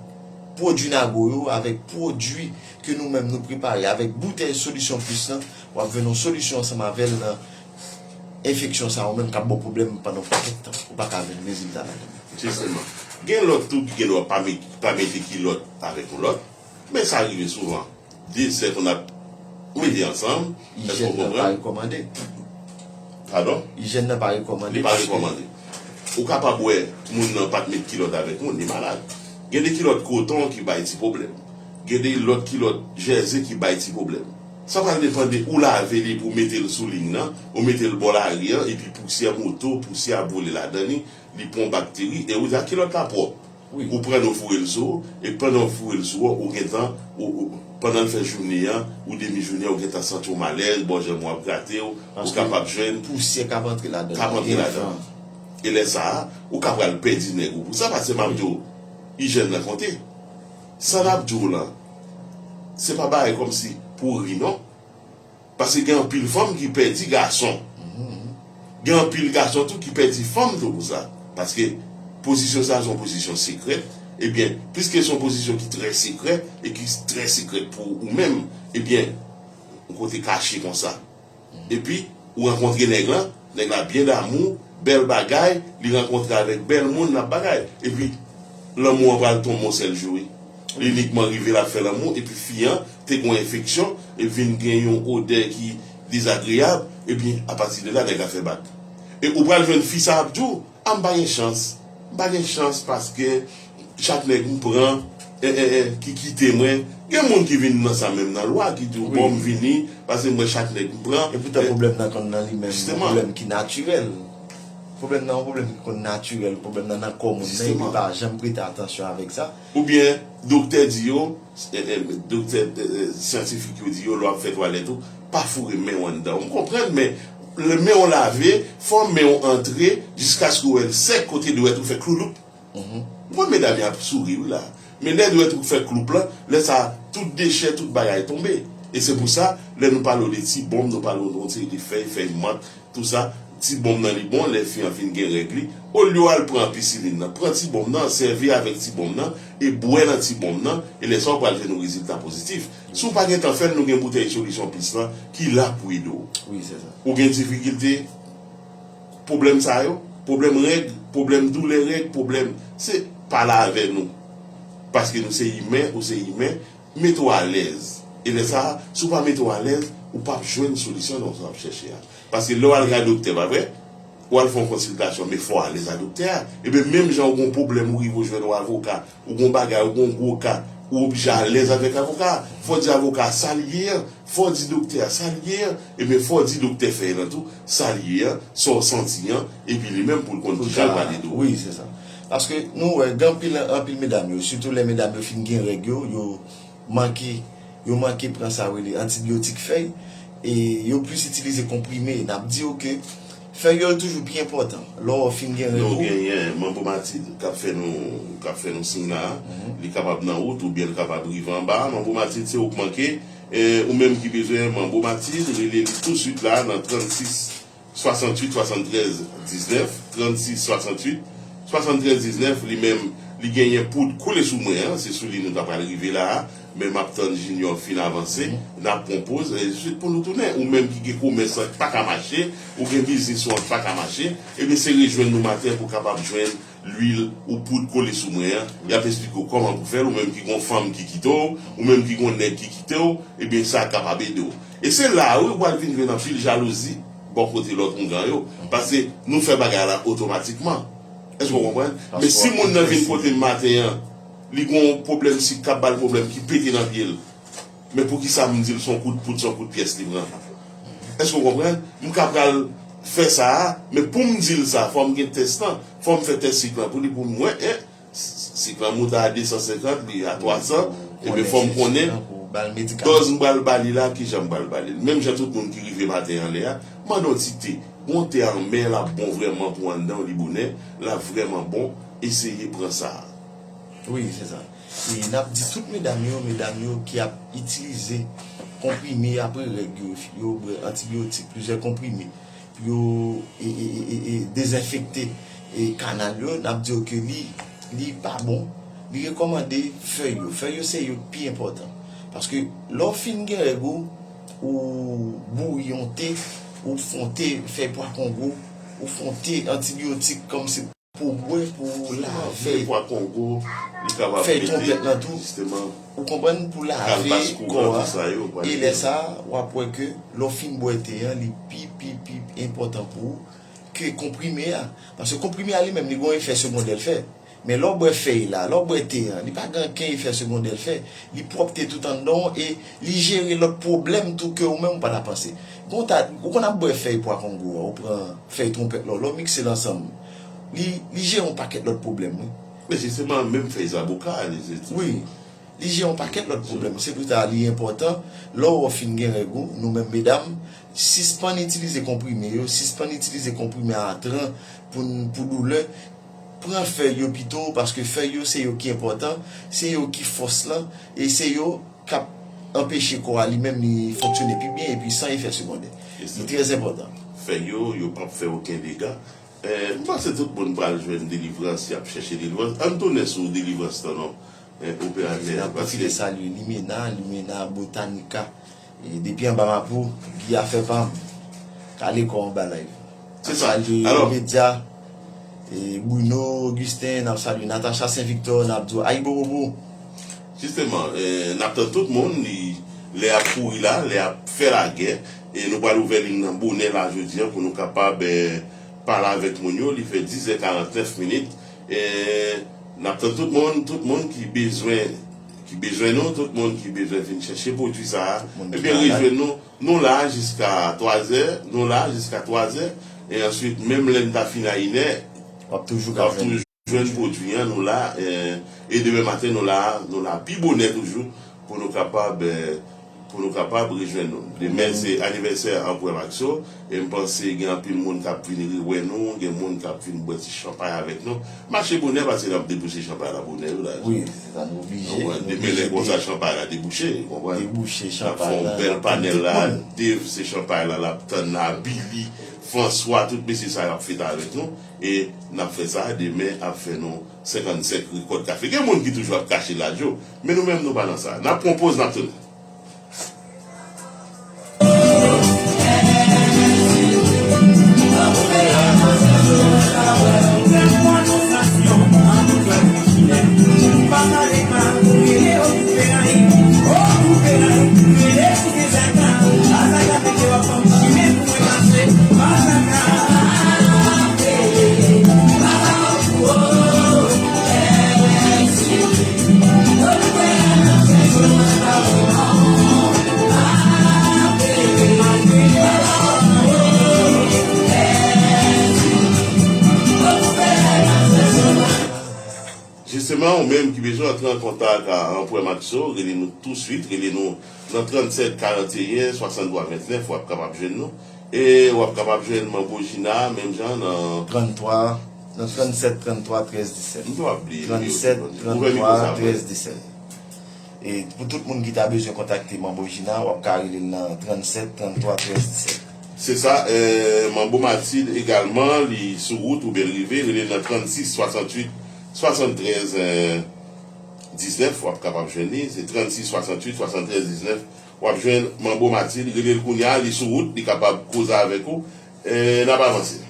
pwodui Nago yo, avèk pwodui ke nou menm nou prepare, avèk boutèy Solisyon Plis lan, w ap jwenn yon solisyon ansanm avè l nan enfeksyon sa yo menm k ap ba w pwoblèm pandan yon pakèt tan, ou pa ka jwenn rezilta ladan l. Jisteman. Gen lòt tou ki gen dwa pa met-, pa mete kilòt avèk yon lòt, men sa rive souvan. De sè konn ap mete ansanm, èske w konprann? Ijyèn nan pa rekòmande. Padon? Ijyèn nan pa rekòmande. Li pa rekòmande. Ou kapab wè moun nan pa t met kilòt avèk moun, li malad. Gen de kilòt koton ki bay ti pwoblèm. Gen de lòt kilòt jèze ki bay ti pwoblèm. Sa pral depann de ou lave li pou mete l sou liy nan, ou mete l bò lari an, epi pousyè moto, pousyè ap vole ladan li, li pran bakteri, e ou di a kilòt la pwòp. Ou pran l, ou foure l sou ou, e pandan w foure l sou ou, ou gentan, ou, ou, pandan l fè jounen an, ou demi jounen an, ou gentan santi w malèz, bò janm ou ap grate w, ou kapab jwenn pousyè k ap antre ladan l. K ap antre ladan l. E lè sa a, ou ka pral pèdi nèg ou pou sa, paske m ap di w, ijyèn nan konte. Sa n ap di w lan, se pa bagay kòmsi pou ri non. Paske gen anpil fanm ki pèdi gason. Gen anpil gason tou ki pèdi fanm tou pou sa. Paske pozisyon sa a se yon pozisyon sekrè. Ebyen, piske se yon pozisyon ki trè sekrè e ki trè sekrè pou ou menm, ebyen, yon kote kache konsa. Epi, ou rankontre nèg lan, nèg la byen damou, bèl bagay, li rankontre avèk bèl moun, l ap bagay. Epi, lanmou an pral tonbe yon sèl jou, wi. Li inikman rive l ap fè lanmou, epi fi an te gen yon enfeksyon, epi vin gen yon odè ki dezagreyab, epi apati de la, nèg la fè bak. E ou pral jwenn fi sa ap di w, a m pa gen chans, m pa gen chans paske chak nèg m pran, eh, eh, eh, ki kite mwen. Gen moun ki vin nan sa menm nan lwa, ki di w, bon, m vini, paske mwen chak nèg m pran. E poutan, pwoblèm nan konn nan li menm, yon pwoblèm ki natirèl. Pwoblèm nan yon pwoblèm ki konn natirèl, pwoblèm nan nan kò moun nan, epi pa janm prete atansyon avèk sa. Oubyen, doktè di yo, eh, eh, doktè, eh, eh, syantifik yo di yo, lè w ap fè twalèt ou, pa foure men w anndan. M konprann, men lè men w lave, fò men w antre jiskaske w wè l sèk kote dwèt ou fè klouloup. Mwen, medam y ap souri wi la. Men lè dwèt ou fè kloup lan, lè sa a, tout dechè, tout bagay tonbe. E se pou sa, lè nou pale w de ti bonm, nou pale w de yon seri de fèy, fèy mant, tou sa, ti bonm nan li bon, lè fi an fin gen règ li, olye w al pran pisilin nan, pran ti bonm nan, sèvi avèk ti bonm nan, e bwè nan ti bonm nan, e lè sa a w pral jwenn yon rezilta pozitif. Si w pa gentan fè l, nou gen boutèy solisyon plis lan ki la pou ede w. Wi, se sa. Ou gen difikilte, pwoblèm sa yo, pwoblèm règ, pwoblèm doulè règ, pwoblèm, se pale avè nou. Paske nou se imen, ou se imen, mete w alèz. E lè sa a, si w pa mete w alèz, ou p ap jwenn solisyon nan sa w ap chèche a. Paske lè w al kay doktè, pa vre? Ou al fè yon konsiltasyon, men fò w alèz ak doktè a. Ebyen, menm jan ou gen yon pwoblèm, ou rive ou jwenn yon avoka, ou gen yon bagay, ou gen yon gwo ka, ou oblije alèz avèk avoka a. Fò w di avoka a sa l ye an, fò w di doktè a sa l ye an, ebyen, fò w di doktè fèy lan tou sa l ye an, sa w santi an, epi li menm pou l konn ki jan l pral ede w. Wi, se sa. Paske nou wè, gen anpil, anpil medam yo, sitou lè medam yo fin gen règ yo, yo manke, yo manke pran sa yo rele antibyotik fèy, e yo plis itilize konprime. N ap di yo ke fèy yo toujou pi enpòtan. Lè w fin gen règ ou. Nou genyen manbomatid k ap fè nou, k ap fè nou siy la a. Li kapab nan wout oubyen l kapab rive anba a. Manbomatid se ou k manke. E, ou menm ki bezwen manbomatid, rele li touswit la nan trannsis swasanntuit swasanntrèz diznèf, trannsis swasanntuit swasanntrèz diznèf, li menm, li genyen poud kole sou mwen an, se sou li nou ta pral rive la a, men m ap tann Junior fin avanse, n ap pran poz, ensidswit pou nou tounen. Ou menm ki gen komès lan k pa ka mache, ou gen biznis ou an k pa ka mache, ebyen se rejwenn nou maten pou w kapab jwenn lwil ou poud kole sou mwen an, y ap esplike w kòman pou fè l, ou menm ki gen yon fanm ki kite w, ou menm ki gen yon nèg ki kite w, ebyen sa kapab ede w. E se la a wi ou pral vin jwenn anpil jalouzi bò kote lòt oungan yo, paske nou fè bagay la otomatikman. Èske w konprann? Men si moun nan vin kote m maten an, li gen yon pwoblèm sik k ap ba l pwoblèm ki pete nan pye l, men poukisa m di l se yon kout poud, se yon kout pyès li pran? Èske w konprann? M ka pral fè sa a, men pou m di l sa, fò m gen tès lan, fò m fè tès sik lan pou li pou m wè, en, sik lan moute a de san senkant, li a twa san, ebyen fò m konnen dòz m pral ba li la, kijan m pral ba li l. Menm jan tout moun ki rive maten an lè a, mande yon ti te. Gon te anmè l ap bon vrèman pou anndan w, li bonè, l ap vrèman bon, eseye pran sa a. Wi, se sa. E n ap di tout medam yo, medam yo ki ap itilize konprime apre règ yo, yo bwè antibyotik, plizyè konprime, pou yo e, e, e, e, e dezenfekte e kanal yo, n ap di yo ke li, li pa bon. Li rekòmande fèy yo. Fèy yo se yo k pi enpòtan. Paske lè w fin gen règ ou, ou bouyi yon te, ou fè yon te fèy pwa kongo, ou fè yon te antibyotik kòmsi pou w bwè, pou w lave fèy twonpèt lan tou. Ou konprann? Pou lave kò a. E lè sa a, w ap wè ke lè w fin bwè te an, li pi, pi, pi enpòtan pou ou ke konprime a. Paske konprime a li menm, li gen yon efè segondè l fè. Men lè w bwè fèy la, lè w bwè te an, li pa gen ankenn efè segondè l fè. Li pwòpte tout anndan w e li jere lòt pwoblèm tou ke ou menm ou pa ta panse. Gon ta, ou konn ap bwè fèy pwa kongo a, ou pran fèy twonpèt la, lè w mikse l ansanm, li, li jere yon pakèt lòt pwoblèm, wi. Men jisteman, menm fèy zaboka a, li se tou. Wi. Li jere yon pakèt lòt pwoblèm. Se pou sa li enpòtan, lè w fin gen règ ou, nou menm medam, sispann itilize konprime yo, sispann itilize konprime a tran pou, pou doulè, Pran fèy yo pito, paske fèy yo se yo ki enpòtan, se yo ki fòs lan, e se yo k ap anpeche kò a li menm li fonksyone pi byen epi san efè segondè. Li trè enpòtan. Fèy yo, yo p ap fè okenn dega. Eh, m panse tout moun pral jwenn delivrans, y ap chèche delivrans. Ann tounen sou delivrans lan non, eh, operatè. N ap pwofite salye Limena, Limena Botanica. E depi anba Mapou, Guy Afè pa m. Kale kò anba live. Se sa. N ap salye Medya, e Bruno Augustin, n ap salye Natacha Saint Victor, n ap di w Ayibobo. Jisteman, eh, n ap tann tout moun, li, lè ap kouri la, lè ap fè lagè, e nou pral ouvè liy nan bonè la jodi a pou nou kapab, eh, pale avèk moun yo, li fè dis è karantnèf minit, eh, n ap tann tout moun, tout moun ki bezwen, ki bezwen nou, tout moun ki bezwen vin chèche pwodui sa a, ebyen rejwenn nou, nou la jiska twa zè, nou la jiska twa zè, e answit, menm lè n ta fin a inè, w ap toujou ka jwenn pwodui an, nou la, eh, e demen maten, nou la, nou la pi bonè toujou, pou nou kapab, eh, pou nou kapab rejwenn nou. Demen, se anivèsè Anprè Maxo, e m panse gen anpil moun k ap vin rewè nou, gen moun k ap vin bwè ti chanpay avèk nou. Mache bonè, paske n ap debouse chanpay la bonè, wi, la. Wi, se sa, nou oblije, nou oblije. Demen, lè konsa, chanpay la debouche, ou konprann? Debouche chanpay la, n ap fè yon bèl panèl la, Dave, se chanpay la, l ap tann la, Billy, François, tout mesye sa yo ap fete avèk nou. E n ap fè sa demen, ap fè nou senkannsenk rekòt kafe. Gen moun ki toujou ap kache laj yo, men nou menm nou pa nan sa. N ap pran poz, n ap tounen. Jisteman, ou menm ki bezwen antre an kontak a Anprè Maxo, rele nou touswit, rele nou nan trannsèt karanteyen swasanntwa ventnèf, w ap kapab jwenn nou. E w ap kapab jwenn Manbo Jina, menm jan nan tranntwa, nan trannsèt tranntwa trèz disèt. M tou ap bliye. Trannsèt tranntwa trèz disèt. E pou tout moun ki ta bezwen kontakte Manbo Jina, w ap ka rele l nan trannsèt tranntwa trèz disèt. Se sa, eh, Manbo Matilde egalman, li sou wout oubyen l rive, rele l nan trannsis swasantuit swasanntrèz, eh, diznèf, w ap kapab jwenn li, se trannsis swasantuit swasanntrèz diznèf, w ap jwenn Manbo Matilde, rele l kounye a, li sou wout, li kapab koze avèk ou, eh, n ap avanse.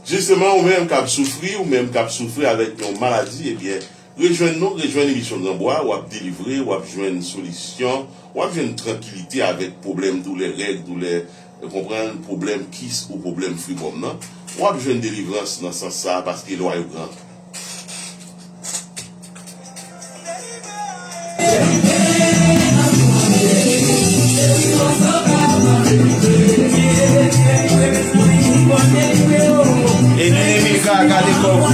Jisteman, ou menm k ap soufri, ou menm k ap soufri avèk yon maladi, ebyen, rejwenn nou, rejwenn emisyon Granbwa, w ap delivre, w ap jwenn solisyon, w ap jwenn trankilite avèk pwoblèm doulè règ, doulè, ou konprann, pwoblèm kis ou pwoblèm fibwòm nan. W ap jwenn delivrans nan sans sa a, paske lwa yo gran. E Nene Milka, gade kò w.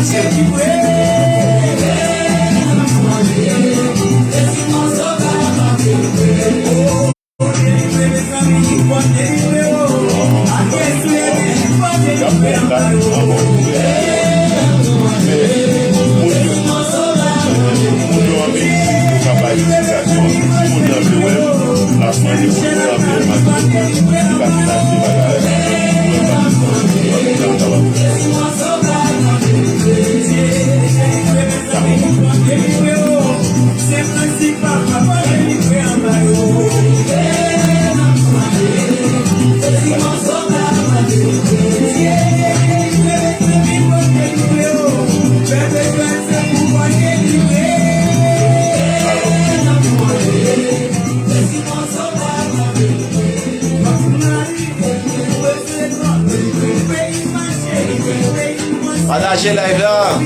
Pataje live la.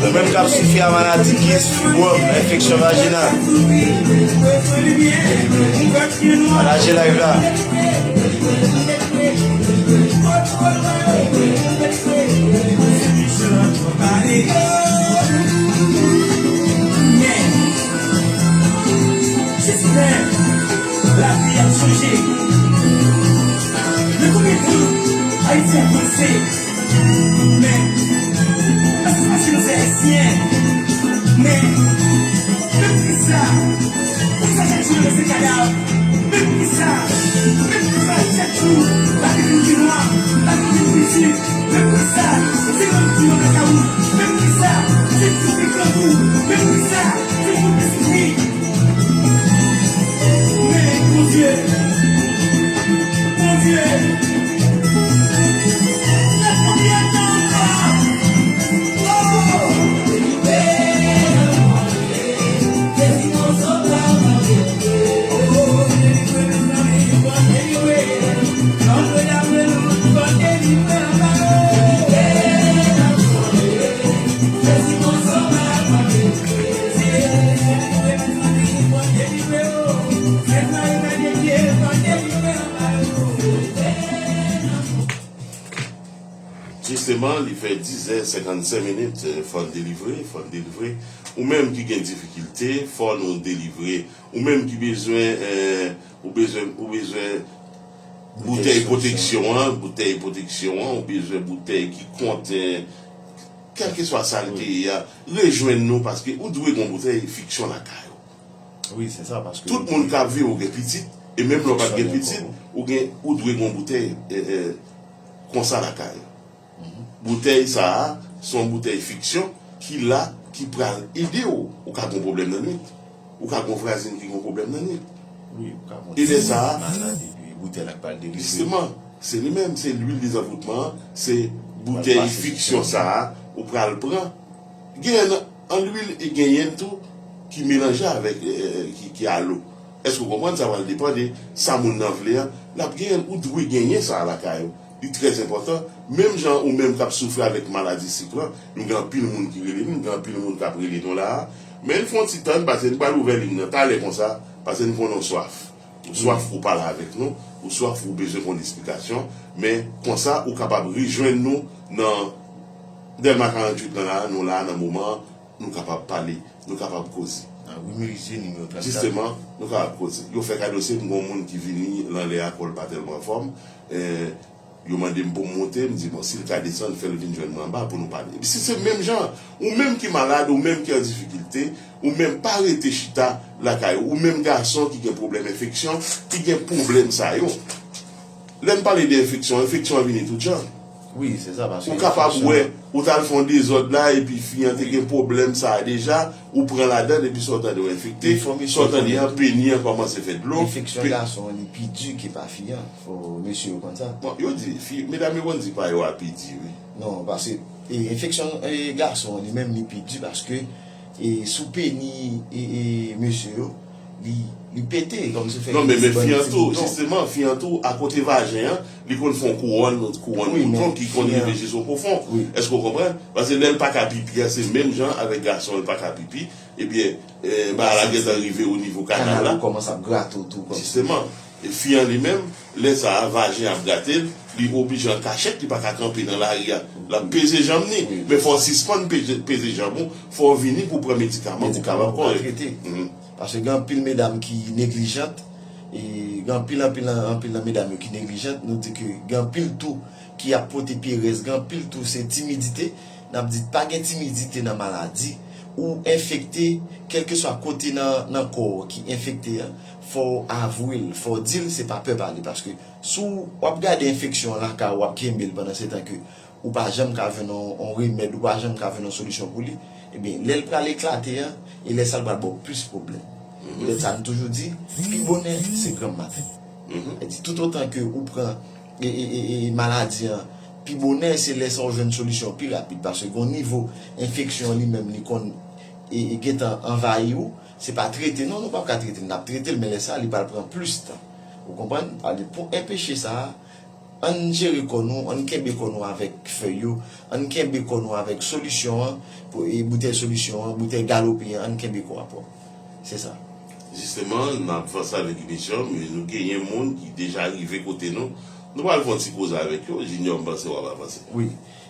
Ou menm k ap soufri a maladi kis, fibwòm, enfeksyon vajinal, pataje live la. Jis lè lavi ap chanje. Men konbyen tan Ayiti ap panse? Men, èske se paske nou se Ayisyen? Men, men poukisa? Poukisa chak jou yo se kadav? Men poukisa? Men poukisa chak jou lavi vin pi nwa, lavi vin pi di? Men poukisa? Se granmoun ki nan lakay ou. Men poukisa? Se ti fi grangou. Men poukisa? Se moun ki soufri. Men, Bondye, Bondye, nan konbyen tan ankò? Oh! Jisteman, li fè dizè senkannsenk minit, eh, fò n delivre, fò n delivre. Ou menm ki gen difikilte, fò nou delivre. Ou menm ki bezwen, eh, ou bezwen, ou bezwen boutèy pwoteksyon an, boutèy pwoteksyon an, ou bezwen boutèy ki kont, eh, kèlkeswa sa l te ye a, rejwenn nou, paske ou dwe gen yon boutèy fiksyon lakay ou. Wi, se sa, paske tout moun k ap viv, ou gen pitit, e menm lè w pa t gen pitit, ou gen, ou dwe gen yon boutèy, eh, eh, konsa lakay ou. Boutèy sa a, se yon boutèy fiksyon ki la, ki pral ede w. Ou ka gen yon pwoblèm nan nwit. Ou ka gen yon vwazin ki gen yon pwoblèm nan nwit. Wi, ou ka gen yon timoun ki malad, epi boutèy la k pral delivre. Jisteman, se li menm, se lwil dezanvoutman an, se boutèy fiksyon sa a, ou pral pran. Genyen an lwil e genyen tou ki melanje avèk, eh, eh, ki, ki alo. Èske w konprann? Sa pral depann de sa moun nan vle an. L ap genyen l, ou dwe genyen sa lakay ou. Li trè enpòtan. Menm jan ou menm k ap soufri avèk maladi sik lan, nou gen anpil moun ki rele nou, gen anpil moun k ap rele nou la a. Men n fè yon ti tann, paske n pral ouvè liy nan talè konsa, paske n konnen w swaf. Ou swaf pou w pale avèk nou, ou swaf pou w bezwen konn esplikasyon, men konsa ou kapab rejwenn nou nan Dèlma karanntuit lan la, nou la nan moman an, nou kapab pale, nou kapab koze. Nan ri Meridiye, nimewo trannkat. Jisteman, nou kapab koze. Yo fè ka dosye m, gen yon moun ki vini lan lè a, kò l pa tèlman anfòm. Eh, yo mande m pou m monte, m di, bon, si l ka desann, fè l vin jwenn mwen anba pou nou pale. Epi si se menm jan, ou menm ki malad, ou menm ki an difikilte, ou menm pa rete chita lakay ou, ou menm gason ki gen pwoblèm enfeksyon, ki gen pwoblèm sa yo. Lè n pale de enfeksyon, enfeksyon an vini tout jan. Wi, se sa, paske ou kapab wè, ou t al fè yon dezòd la, epi fi an te gen pwoblèm sa a deja, ou pran ladan l, epi sa w tande w enfekte, sa w tande an, peni an kòmanse fè dlo. Enfeksyon gason an, li pi di ke pa fi an. Fò mesye yo konn sa. Bon, yo di, fi, medam yo konn di pa yo a pi di, wi. Non, paske, e, enfeksyon, e, gason an, li menm, li pi di, paske, e, sou peni, e, e, mesye yo, li, li pete, kòmsi fè ti bouton. Non, men, men fi an tou, jisteman, fi an tou, akote vajen an, li konn fè yon kouwòn, yon kouwòn bouton ki konn rive jis o pwofon. Èske w konprann? Paske lè l pa ka pipi a, se menm jan avèk gason, l pa ka pipi. Ebyen, eh, bagay la gentan rive o nivo kanal la. Kanal ou kòmanse ap grate w tou kòmsi. Jisteman. E fi an li menm, lè sa a, vajen ap grate l, li oblije an kachèt, li pa ka kanpe nan lari a. L ap peze janm ni. Men fò w sispann peze, peze janm ou, fò w vini pou w pran medikaman pou w kapab kòrèk. Paske gen anpil medam ki neglijant, e gen anpil, anpil, anpil nan medam yo ki neglijant, nou di ke gen anpil tou ki ap pote perèz, gen anpil tou se timidite. N ap di pa gen timidite nan maladi. Ou enfekte, kèlkeswa kote nan, nan kò w ki enfekte an, fò w avwe l, fò w di l, se pa pè pale. Paske si w ap gade enfeksyon an lakay ou, w ap kenbe l pandan se tan ke ou pa janm ka jwenn yon, yon remèd, ou pa janm ka jwenn yon solisyon pou li, ebyen, lè l pral eklate an, e lè sa l pral ba w plis pwoblèm. Poutèt sa, nou toujou di, pi bonè, se granm maten. Sa di, toutotan ke ou pran e, e, e, e maladi an pi bonè, se lè sa w jwenn solisyon pi rapid. Paske gen yon nivo enfeksyon an li menm, li konn, e, e gentan anvayi w. Se pa trete, non, nou p ap ka trete l. N ap trete l, men lè sa a, li pral pran plis tan. Ou konprann? Ale pou enpeche sa a, Ann jere kò nou, ann kenbe kò nou avèk fèy yo, ann kenbe kò nou avèk solisyon an, pou, e boutèy solisyon an, boutèy galope an, ann kenbe kò a pwòp. Se sa. Jisteman, n ap vanse avèk emisyon, men nou genyen moun ki deja rive kote nou. Nou pral fè yon ti koze avèk yo. Junior, m panse w ap avanse. Wi.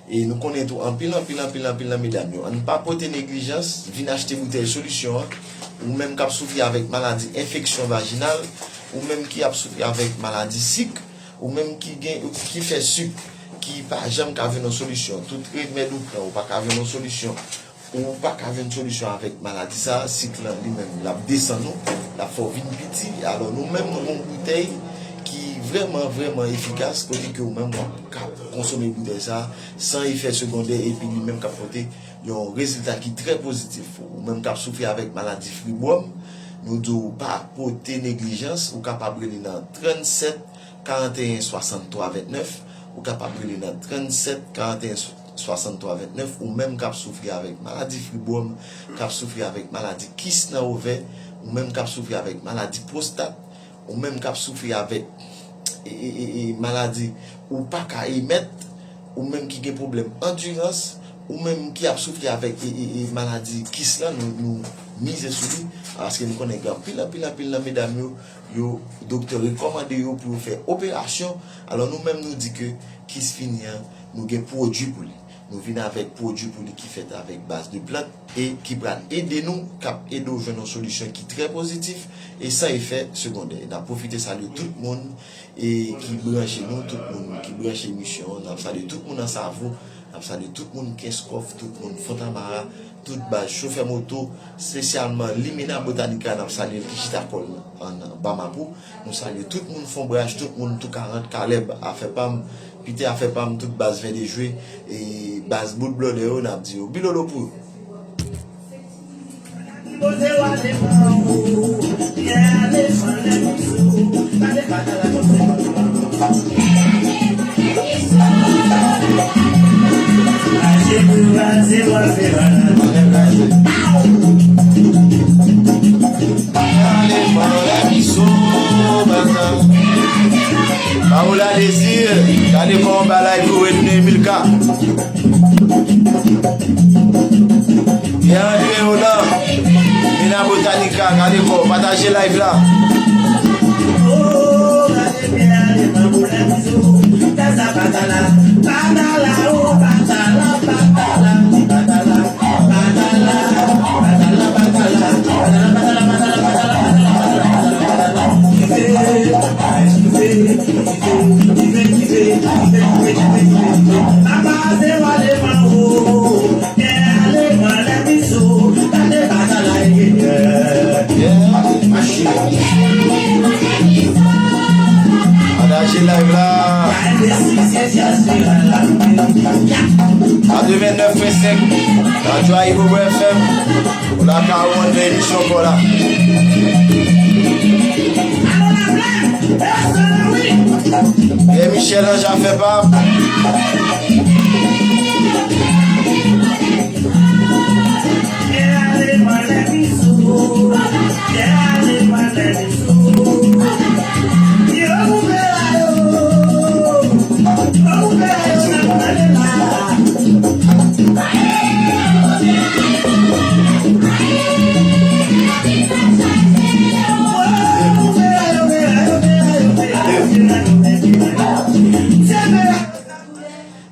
E nou konnen tou anpil, anpil, anpil, anpil nan medam yo. Ann pa pote neglijans, vin achte boutèy solisyon an. Ou menm k ap soufri avèk maladi enfeksyon vajinal, ou menm ki ap soufri avèk maladi sik, ou menm ki gen, ki fè sik, ki pa janm ka jwenn yon solisyon. Tout remèd ou pran, ou pa ka jwenn yon solisyon. Ou pa ka jwenn solisyon avèk maladi sa a, sik lan li menm, l ap desann ou, l ap fè w vin piti. Alò, nou menm, nou gen yon boutèy ki vrèman, vrèman efikas, kote ke ou menm w ap ka konsome boutèy sa a san efè segondè, epi li menm k ap pote yon rezilta ki trè pozitif. Ou menm k ap soufri avèk maladi fibwòm, nou di w pa pote neglijans, ou kapab rele nan trannsèt karanteyen swasanntwa ventnèf, ou kapab rele nan trannsèt karanteyen swasanntwa ventnèf, ou menm k ap soufri avèk maladi fibwòm, k ap soufri avèk maladi kis nan ovè, ou menm k ap soufri avèk maladi pwostat, ou menm k ap soufri avèk, e, e, e, e, maladi ou pa ka emèt, ou menm ki gen pwoblèm andirans, ou menm ki ap soufri avèk, e, e, e, maladi kis lan, nou, nou mize sou li, paske nou konnen gen anpil, anpil, anpil nan medam yo, yo, doktè rekòmande yo pou yo fè operasyon. Alò, nou menm, nou di ke kis fini an, nou gen pwodui pou li. Nou vin avèk pwodui pou li ki fèt avèk baz de plant e ki pral ede nou, k ap ede w jwenn yon solisyon ki trè pozitif e san efè segondè. N ap pwofite salye tout moun e ki branche nou, tout moun ki branche emisyon an. N ap salye tout moun Ansavo, n ap salye tout moun Kenskòf, tout moun Fontamara, tout baz chofè moto, espesyalman Limena Botanica, n ap salye l ki chita kò l an Bamako. Nou salye tout moun Fonbraj, tout moun Tou karant, Kalèb, Afè pa m, Pite Afè pa m, tout baz Vèdejwe, e baz bout blòdè yo, n ap di yo bilolo pou yo. Paola Désir, gade kòman bagay pou retounen Emilka. E André Roland, Mina Botanica, gade kò, pataje live la. Pataje live la. Katrevennnèf pwen senk Radyo Ayibobo F M. Ou la ka wonn nan emisyon kò la. Pierre Michel Ange Afè pa m.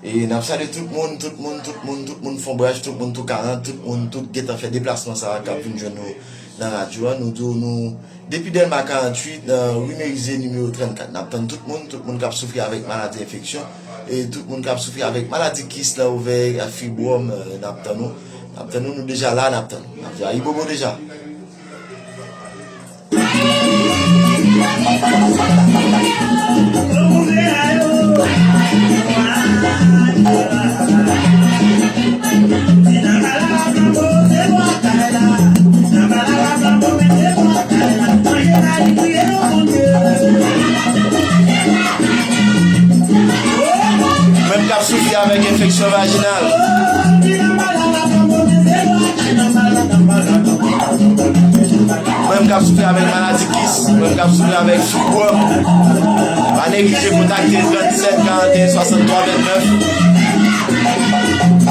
E n ap salye tout moun, tout moun, tout moun, tout moun Fonbraj, tout moun Tou karant, tout moun, tout gentan fè deplasman sa a k ap vin jwenn nou nan radyo a. Nou di w nou depi Dèlma karanntuit, nan ri Merize nimewo trannkat. N ap tann tout moun, tout moun k ap soufri avèk maladi enfeksyon, e tout moun k ap soufri avèk maladi kis nan ovè, fibwòm, e, n ap tann nou. N ap tann nou, nou deja la, n ap tann nou. N ap di Ayibobo deja. Menm k ap soufri avèk enfeksyon vajinal. Mwen menm k ap soufri avèk maladi kis, mwen menm k ap soufri avèk fibwòm, pa Ann evite kontakte trannsèt karanteyen swasanntwa vennèf.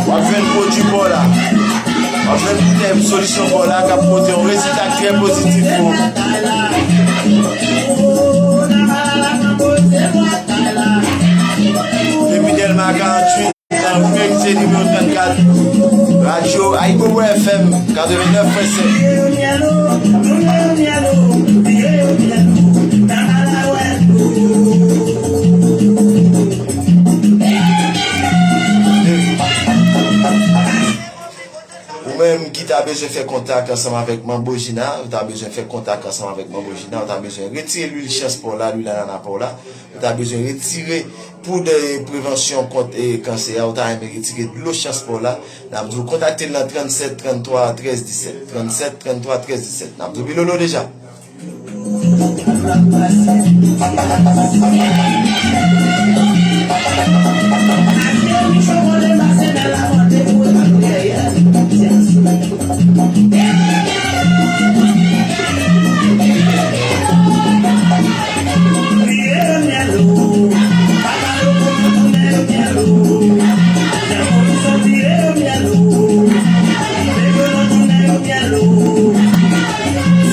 W ap jwenn pwodui pa w la. W ap jwenn boutèy solisyon pa w la k ap pote yon rezilta trè pozitif pou ou. Depi Dèlma karanntuit, nan Meridian nimewo trannkat, radyo Ayibobo F M katrevennnèf pwen senk. Ou menm ki ta bezwen fè kontak ansanm avèk Manbo Jina, ou ta bezwen fè kontak ansanm avèk Manbo Jina, ou ta bezwen retire lwil chans pa w la, lwil anana pa w la, ou ta bezwen retire poud, eh, prevansyon kont, eh, kansè a, ou ta renmen retire dlo chans pa w la, n ap di w kontakte l nan trannsèt tranntwa trèz disèt, trannsèt tranntwa trèz disèt. N ap di w Bilolo deja.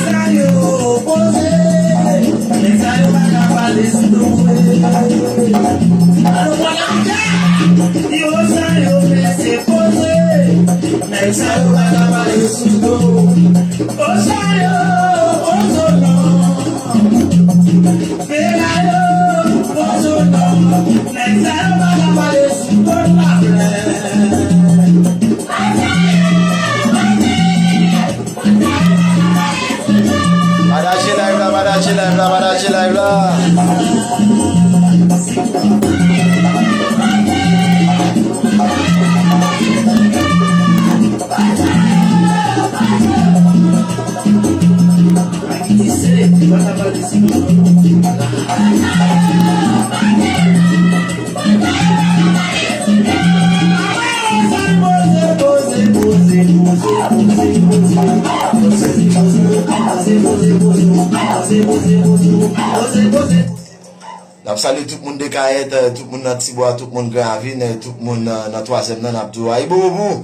Sa yo poze, nèg sa yo pa ka pale sou do mwen. Alo, pale avè yo, sa yo fè se poze, nèg sa yo pa ka pale sou do. O sa yo poze non. Pega yo poze non. Nèg sa yo pa ka pale sou do laplè. Pataje live la, pataje live la, pataje live la. N ap salye tout moun Dekayèt, tout moun nan Tibwa, tout moun Gran Ravin, tout moun nan, nan twazyèm nan, n ap di w ayibobo pou ou.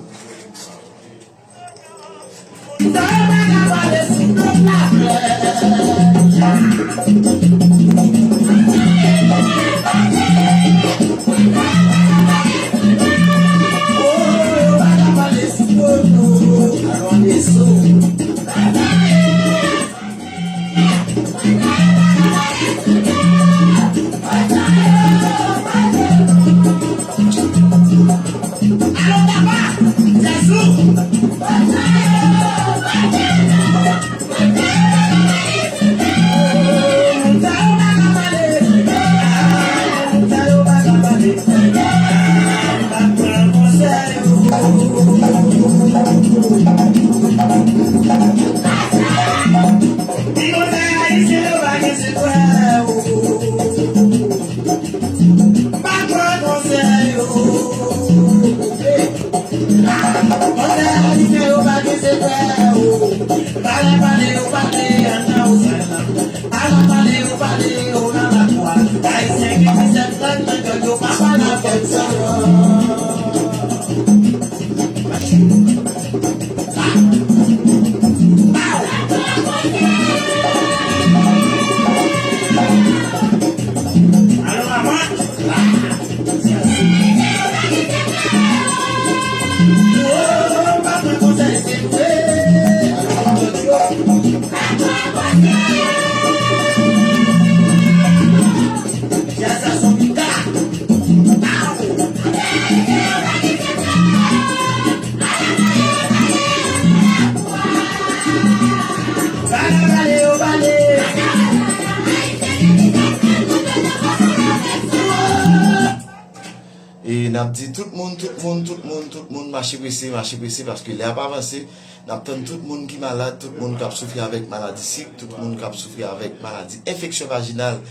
E n ap di tout moun, tout moun, tout moun, tout moun, mache prese, mache prese, paske lè ap avanse, n ap tann tout moun ki malad, tout moun k ap soufri avèk maladi sik, tout moun k ap soufri avèk maladi enfeksyon vajinal,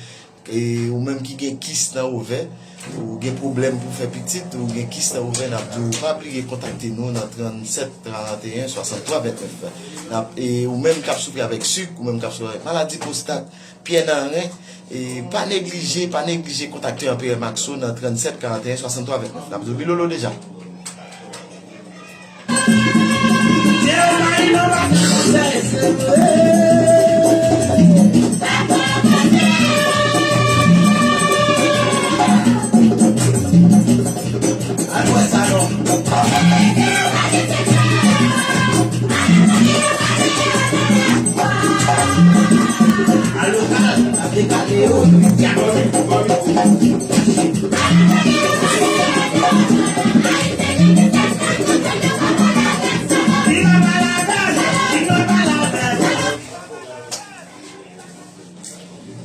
E ou menm ki gen kis nan ovè, ou gen pwoblèm pou fè pitit, ou gen kis nan ovè, n ap di w pa bliye kontakte nou nan trannsèt karanteyen swasanntwa vennèf. N ap, e ou menm k ap soufri avèk sik, ou menm k ap soufri avèk maladi pwostat, pyè nan ren, e pa neglije, pa neglije kontakte Anperè Maxo nan trannsèt karanteyen swasanntwa vennèf. N ap di w Bilolo deja.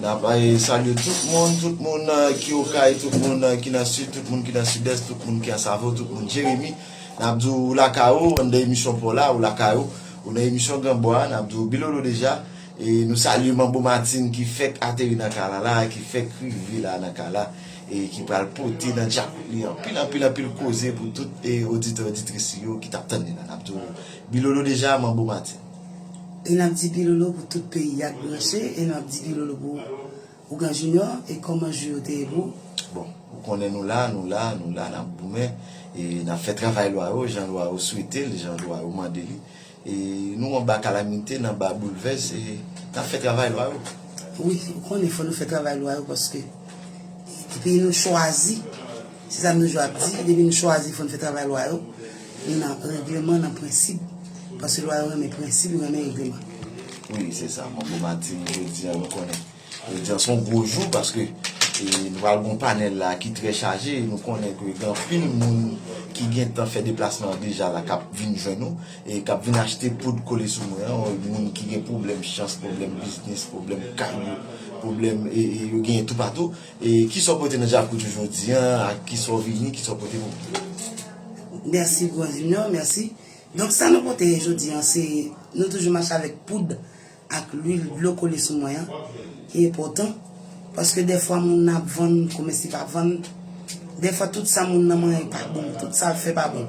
N ap, eh, salye tout moun, tout moun, eh, ki Okay, tout moun, eh, ki nan Sid, tout moun ki nan Sidès, tout moun ki Ansavo, tout moun Jeremi. N ap di w lakay ou, anndan emisyon pa w la, ou lakay ou, ou nan emisyon Granbwa, n ap di w Bilolo deja. E nou salye Manbo Martine ki fèk ateri nan kay la la, ki fèk rive la nan kay la, e ki pral pote nan djakout li anpil, anpil, anpil koze pou tout, e, oditè, oditris yo ki t ap tann li la. N ap di w Bilolo deja, Manbo Martine. E n ap di Bilolo pou tout peyi a k branche, e n ap di Bilolo pou Ougan Junior, e kòman jou yo te ye pou ou? Bon, ou konnen nou la, nou la, nou la, n ap goumen, e n ap fè travay lwa yo, jan lwa yo swete l, jan lwa yo mande li. E nou anba kalamite, n anba boulvès, e n ap fè travay lwa yo. Wi, ou konnen fò nou fè travay lwa yo paske depi nou chwazi, se sa m toujou ap di, depi nou chwazi fò nou fè travay lwa yo, nan règleman, nan prensip, paske lwa yo renmen prensip, yo renmen règleman. Wi, se sa, Manbo Martine, jodi a, nou konnen. Jodi a se yon gwo jou paske, e, nou pral gen yon panèl la ki trè chaje. E nou konnen ke gen anpil moun ki gentan fè deplasman an deja la k ap vin jwenn nou e k ap vin achte poud kole sou mwen an. Moun ki gen pwoblèm chans, pwoblèm biznis, pwoblèm kay yo, pwoblèm, e, e, yo genyen toupatou. E kisa w pote nan djakout yo jodi a? Ak kisa w vini, kisa w pote pou mwen? Mèsi, Gran Junior, mèsi. Donk, sa nou pote jodi a, se nou toujou mache avèk poud ak lwil, dlo kole sou mwen an, ki enpòtan, paske dèfwa moun nan ap vann, kòmès li pa vann, dèfwa tout sa moun nan manyen pa bon, tout sa l fè pa bon.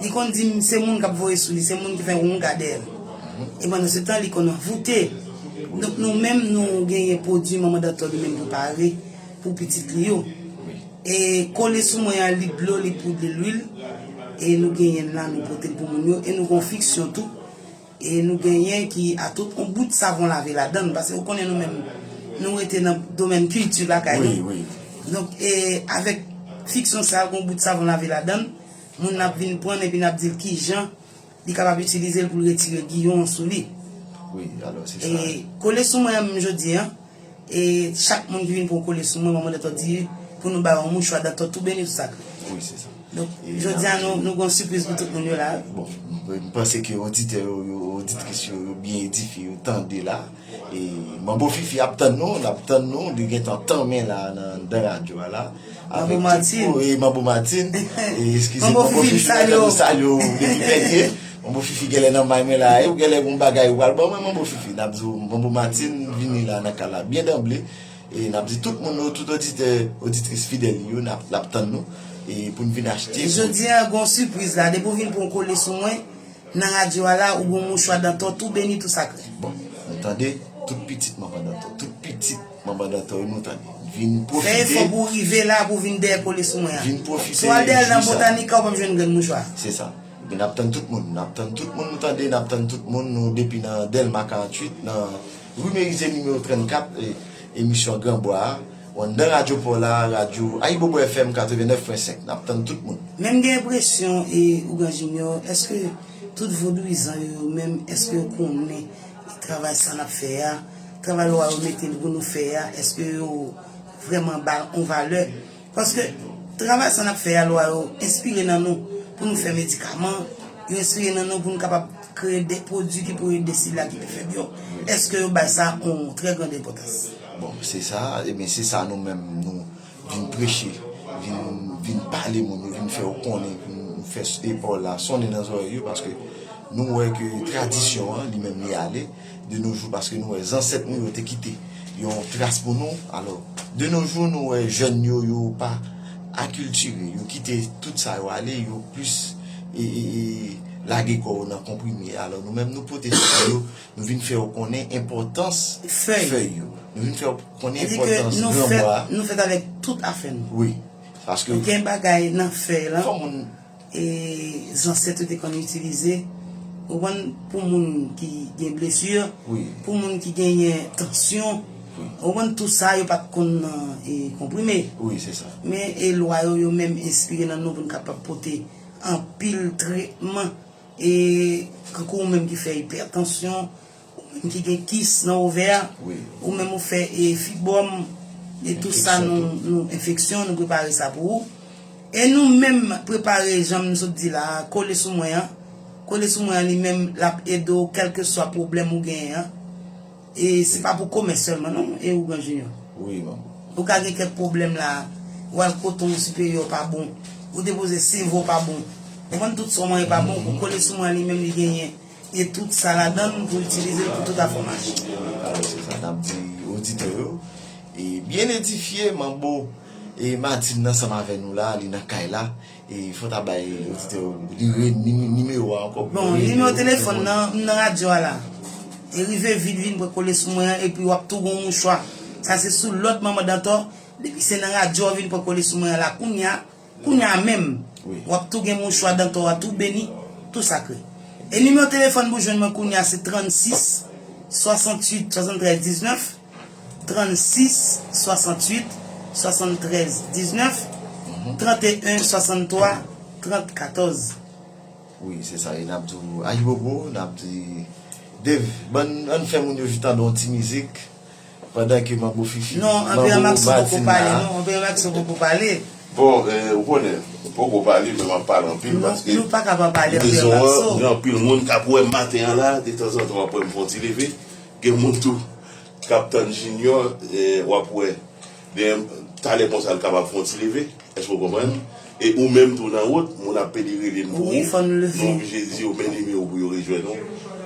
Li konn di m se moun k ap voye sou li, se moun ki fè wounga dèyè l. E pandan se tan, li konn anvoute. Donk, nou menm, nou genyen pwodui Manman Dantò li menm prepare pou pitit li yo. E kole sou mwen an, li dlo, li poud, li lwil. E nou genyen l la, nou pote l pou moun yo. E nou gen yon fiksyon tou. E nou genyen ki a tout yon bout savon lave ladan l, paske ou konnen nou menm, nou rete nan domèn kilti lakay nou. Wi, wi. Donk, e, avèk fiksyon sa a, gen yon bout savon lave ladan l, moun nan ap vin pran l epi n ap di l kijan li kapab itilize l pou l retire giyon an sou li. Wi, alò, se sa. E kole sou mwen an menm jodi a, e chak moun ki vin pran yon kole sou mwen, Manman Dantò di pou nou ba yo yon mouchwa dantò tou beni, tou sakre. Wi, se sa. Donk, e jodi a, nou, nou gen yon sipriz pou tout moun yo la. Bon, m, m panse ke oditè yo, yo, oditris yo, yo byen edifye, yo tande la. E Manbo Fifi ap tann nou, l ap tann nou, li gentan tanmen la nan, nan radyo a la. Manbo Martine. E Manbo Martine. E, eskize m, Manbo Fifi, nou salye w depi Pènye. Manbo Fifi genlè nan may mwen la, e ou genlè gon bagay ou pral ban mwen, Manbo Fifi. N ap di w, Manbo Martine vini la nan kay la byen danble. E n ap di tout moun yo, tout oditè, oditris fidèl yo, n ap, l ap tann nou, e pou n vin achte. Jodi a, gon sipriz la, depi w vin pran yon kole sou mwen, nan radyo a la, ou gon mouchwa dantò, tou beni, tou sakre. Bon, nou tande, tout pitit Manman Dantò, tout pitit Manman Dantò yo, nou tande. Vin pwofite. Fè efò pou w rive la, pou w vin dèyè kole sou mwen an. Vin pwofite. Si w al dèyè l nan Botanica, ou p ap jwenn grenn mouchwa. Se sa. Ebyen, n ap tann tout moun, n ap tann tout moun, nou tande, n ap tann tout moun, nou depi nan Dèlma karanntuit, nan Ri Merize nimewo trannkat, e, emisyon Granbwa a, ou anndan radyo pa w la, radyo Ayibobo F M katrevennnèf pwen senk, n ap tann tout moun. Men m gen enpresyon, e, Ougan Junior, èske tout vodouyizan yo, yo menm, èske yo konnen travay sa n ap fè a, travay lwa yo mete pou nou fè a, èske yo vrèman ba l yon valè? Paske travay sa n ap fè a, lwa yo enspire nan nou pou nou fè medikaman, yo enspire nan nou pou nou kapab kreye de pwodui ki pou ede sila ki pi fèb yo. Èske yo bay sa yon trè grand enpòtans? Bon, se sa, ebyen, se sa nou menm, nou vin preche, vin, vin pale moun yo, vin fè yo konnen, vin fè epòl la sonnen nan zòrèy yo, paske nou wè ke tradisyon an, li menm, li ale de nos jours, paske nou wè zansèt nou yo te kite yon tras pou nou. Alò, de nos jours, nou wè jèn yo, yo pa akiltire, yo kite tout sa yo ale, yo plis e, e, e, lage kò yo nan konprime. Alò, nou menm, nou pote sou yo, nou vin fè yo konnen enpòtans fèy yo. Nou vin fè yo konnen enpòtans granmwa. Nou fèt avèk tout afè nou. Wi. Paske gen bagay nan fèy lan, e, zansèt yo te konn itilize, ou konprann, pou moun ki gen blesi, pou moun ki genyen tansyon, ou konprann, tout sa yo pa t konn nan, e, konprime. Men, e, lwa yo, yo menm enspire nan nou pou n kapab pote anpil tretman, e, kankou ou menm ki fè ipètansyon, ou menm ki gen kis nan ovè a, ou menm ou fè, e, fibwòm, e, tout sa nou, nou enfeksyon, nou prepare sa pou ou. E nou menm prepare, jan m sot di la, kole sou mwen an. Kole sou mwen an, li menm, l ap ede w kèlkeswa pwoblèm ou genyen an. E se pa pou komès sèlman non, e ougan Junior. Ou ka gen kèk pwoblèm la, ou al kote yon siperyè w pa bon, ou depoze seve w pa bon. Ou konprann, tout sa w manje pa bon, ou kole sou mwen an, li menm li genyen e tout sa ladan l pou itilize l pou tout afè w mache. Alò, se sa n ap di oditè yo. E byen edifye, manbo, e Martine ansanm avè nou la, li nan kay la. E fò ta bay oditè yo, li re, ni-, nimewo a ankò pou yo rele yo. Bon, nimewo telefòn nan, m nan radyo a la. E rive vit, vin pran kole sou mwen an, epi w ap tou gen yon mouchwa. Sa se sou lòd manman Dantò. Depi se nan radyo a w vin pran kole sou mwen an la, kounye a, kounye a menm, w ap tou gen mouchwa Dantò a tou beni, tou sakre. E nimewo telefòn pou jwenn mwen kounye a se trannsis, swasanntuit, swasanntrèz, diznèf, trannsis, swasanntuit, swasanntrèz, diznèf, tranteyen, swasanntwa, trant, katòz. Wi, se sa, e n ap di w ayibobo, n ap di Dave, ban, ann fè moun yo jis tande yon ti mizik. Pandan ke Manbo Fifi, non, Anpè Maxo poko pale, non, Anpè Maxo poko pale. Bon, eh, ou konnen, m poko pale, men m ap pale anpil, paske nou pa ka pa pale, Anpè Maxo. Gen anpil moun k ap wè m maten an la, detanzantan w ap wè m fè yon ti leve. Gen moun tou k ap tann Junior, eh, w ap wè. Talè konsa l kapab fè yon ti leve, èske w konprann? E ou menm tou nan wout, moun ap pede rele n pou ou, nou oblije di yo men nimewo pou yo rejwenn ou.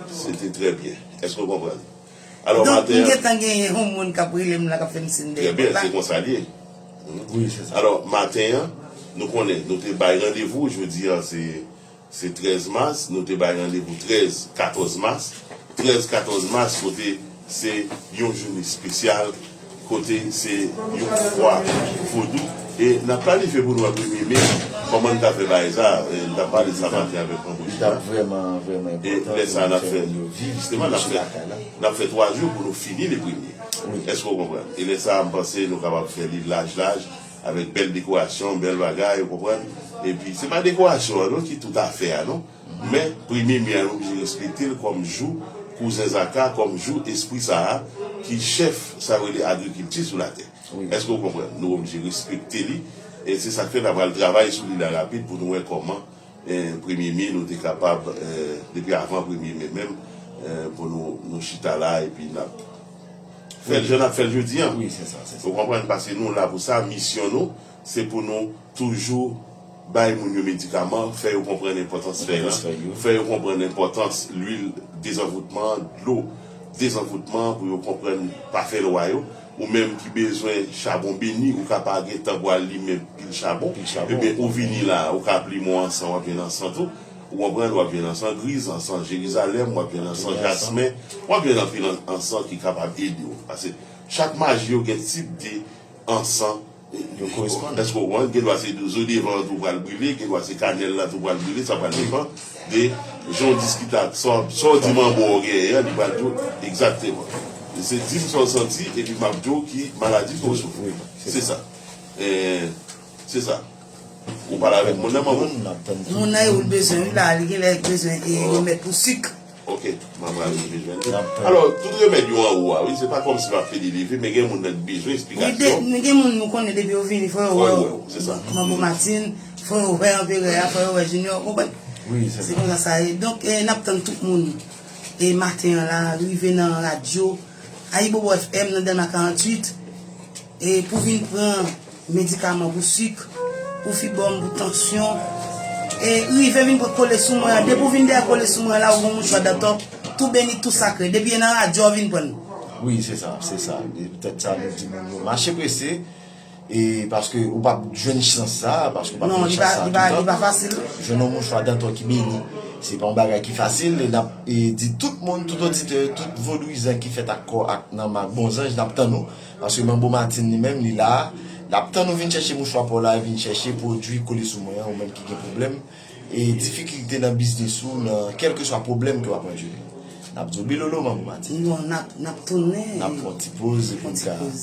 Se te trè byen. Èske w konprann? Alò, donk, maten m an gentan genyen yon moun k ap rele m la, k ap fè m siy dèyè pòt la. Trè byen, se konsa l ye. Wi, se sa. Alò, maten an, nou konnen, nou te bay randevou, jodi a, se, se trèz mas, nou te bay randevou trèz, katòz mas. Trèz, katòz mas, kote se yon jounen espesyal, kote se yon fwa vodou. E n ap planifye pou nou wè premye me, kòman n ka fè bagay sa, e n t ap pale sa maten avèk Manbo China. Li t ap vrèman, vrèman enpòtan pou nou fè moun yo viv, jisteman, n ap fè, n ap fè twa jou pou nou fini le premye. Èske w konprann? E lè sa a, m panse nou kapab fè li laj, laj, avèk bèl dekorasyon, bèl bagay, ou konprann? Epi, se pa dekorasyon an non ki tout afè a non. Men, premye me a, nou oblije respekte l kòm jou Kouzen Zaka, kòm jou espri sa a, ki chèf, sa yo rele agrikilti sou latè. Èske w konprann? Nou oblije respekte li. E se sa k fè n a pral travay sou li la rapid pou nou wè kòman, eh, premye me, nou te kapab, eh, depi avan premye me menm, eh, pou nou, nou chita la epi n ap fè l jan n ap fè l jodi a. Wi, se sa, se sa. Ou konprann? Paske nou la pou sa, misyon nou, se pou nou toujou bay moun yo medikaman, fè yo konprann enpòtans fèy lan, fè yo konprann enpòtans lwil dezanvoutman, dlo dezanvoutman, pou yo konprann pa fè lwa yo. Ou menm ki bezwen chabon beni, ou ka pa gen tan pou al limen pil chabon, ebyen, ou vini la, ou ka ap limen yon ansan, w ap jwenn ansan tou. Ou konprann, w ap jwenn ansan griz, ansan Jerizalèm, w ap jwenn ansan jasmen, w ap jwenn anpil an-, ansan ki kapab ede w. Paske chak maji yo gen tip de ansan. Yo koresponn. Èske w konprann? Gen dwa se zo devan an tou pral brile, gen dwa se kanèl la tou pral brile, sa pral depann de jan w diskite ak sa w, sa w di manbo w genyen an, li pral di w egzakteman. Se di m sa w santi, epi m ap di w ki maladi ke w soufri. Se sa. Eh, se sa. Ou pale avèk moun nan, manbo? Moun nan, e ou l bezwen, wi, la, li genlè bezwen, e, remèd pou sik. Ok, m ap al rive jwenn li. Alò, tout remèd yo anwo a, wi, se pa kòmsi m ap pede leve, men gen moun nan ki bezwen eksplikasyon. Wi, men gen moun nou konnen depi yo vini, fò yo wè w. Manbo Martine, fò yo wè Anperè a, fò yo wè Junior, ou konprann? Se konsa sa ye. Donk, eh, n ap tann tout moun, eh, maten an la, rive nan radyo Ayibobo F M nan Dèlma karanntuit, eh, pou vin pran medikaman pou sik, pou fibwòm, pou tansyon. E rive vin pran kole sou mwen an. Depi w vin dèyè kole sou mwen an la, ou gon mouchwa Dantò, tou beni, tou sakre. Depi e nan radyo a w vin pran l. Wi, se sa, se sa. Petèt sa nou di moun yo mache prese. E paske ou p ap jwenn chans sa, paske ou p ap Non, jwenn li chans pa, sa li pa, li toutan. Pa fasil. Jwenn yon mouchwa dantò ki beni, se pa yon bagay ki fasil. E n ap e di tout moun, tout oditè, tout vodouyizan ki fèt ak kò ak nanm ak bon zanj, n ap tann ou. Paske Manbo Martine li menm, li la, l ap tann ou vin chèche mouchwa pa w la, vin chèche pwodui kole sou mwen an, ou menm ki gen pwoblèm e difikilte nan biznis ou, nan kèlkeswa pwoblèm ke w ap andire. N ap di w Bilolo, Manbo Martine. Bon, n ap, n ap tounen. N ap fè yon ti poz epi Yon n ti ka poz.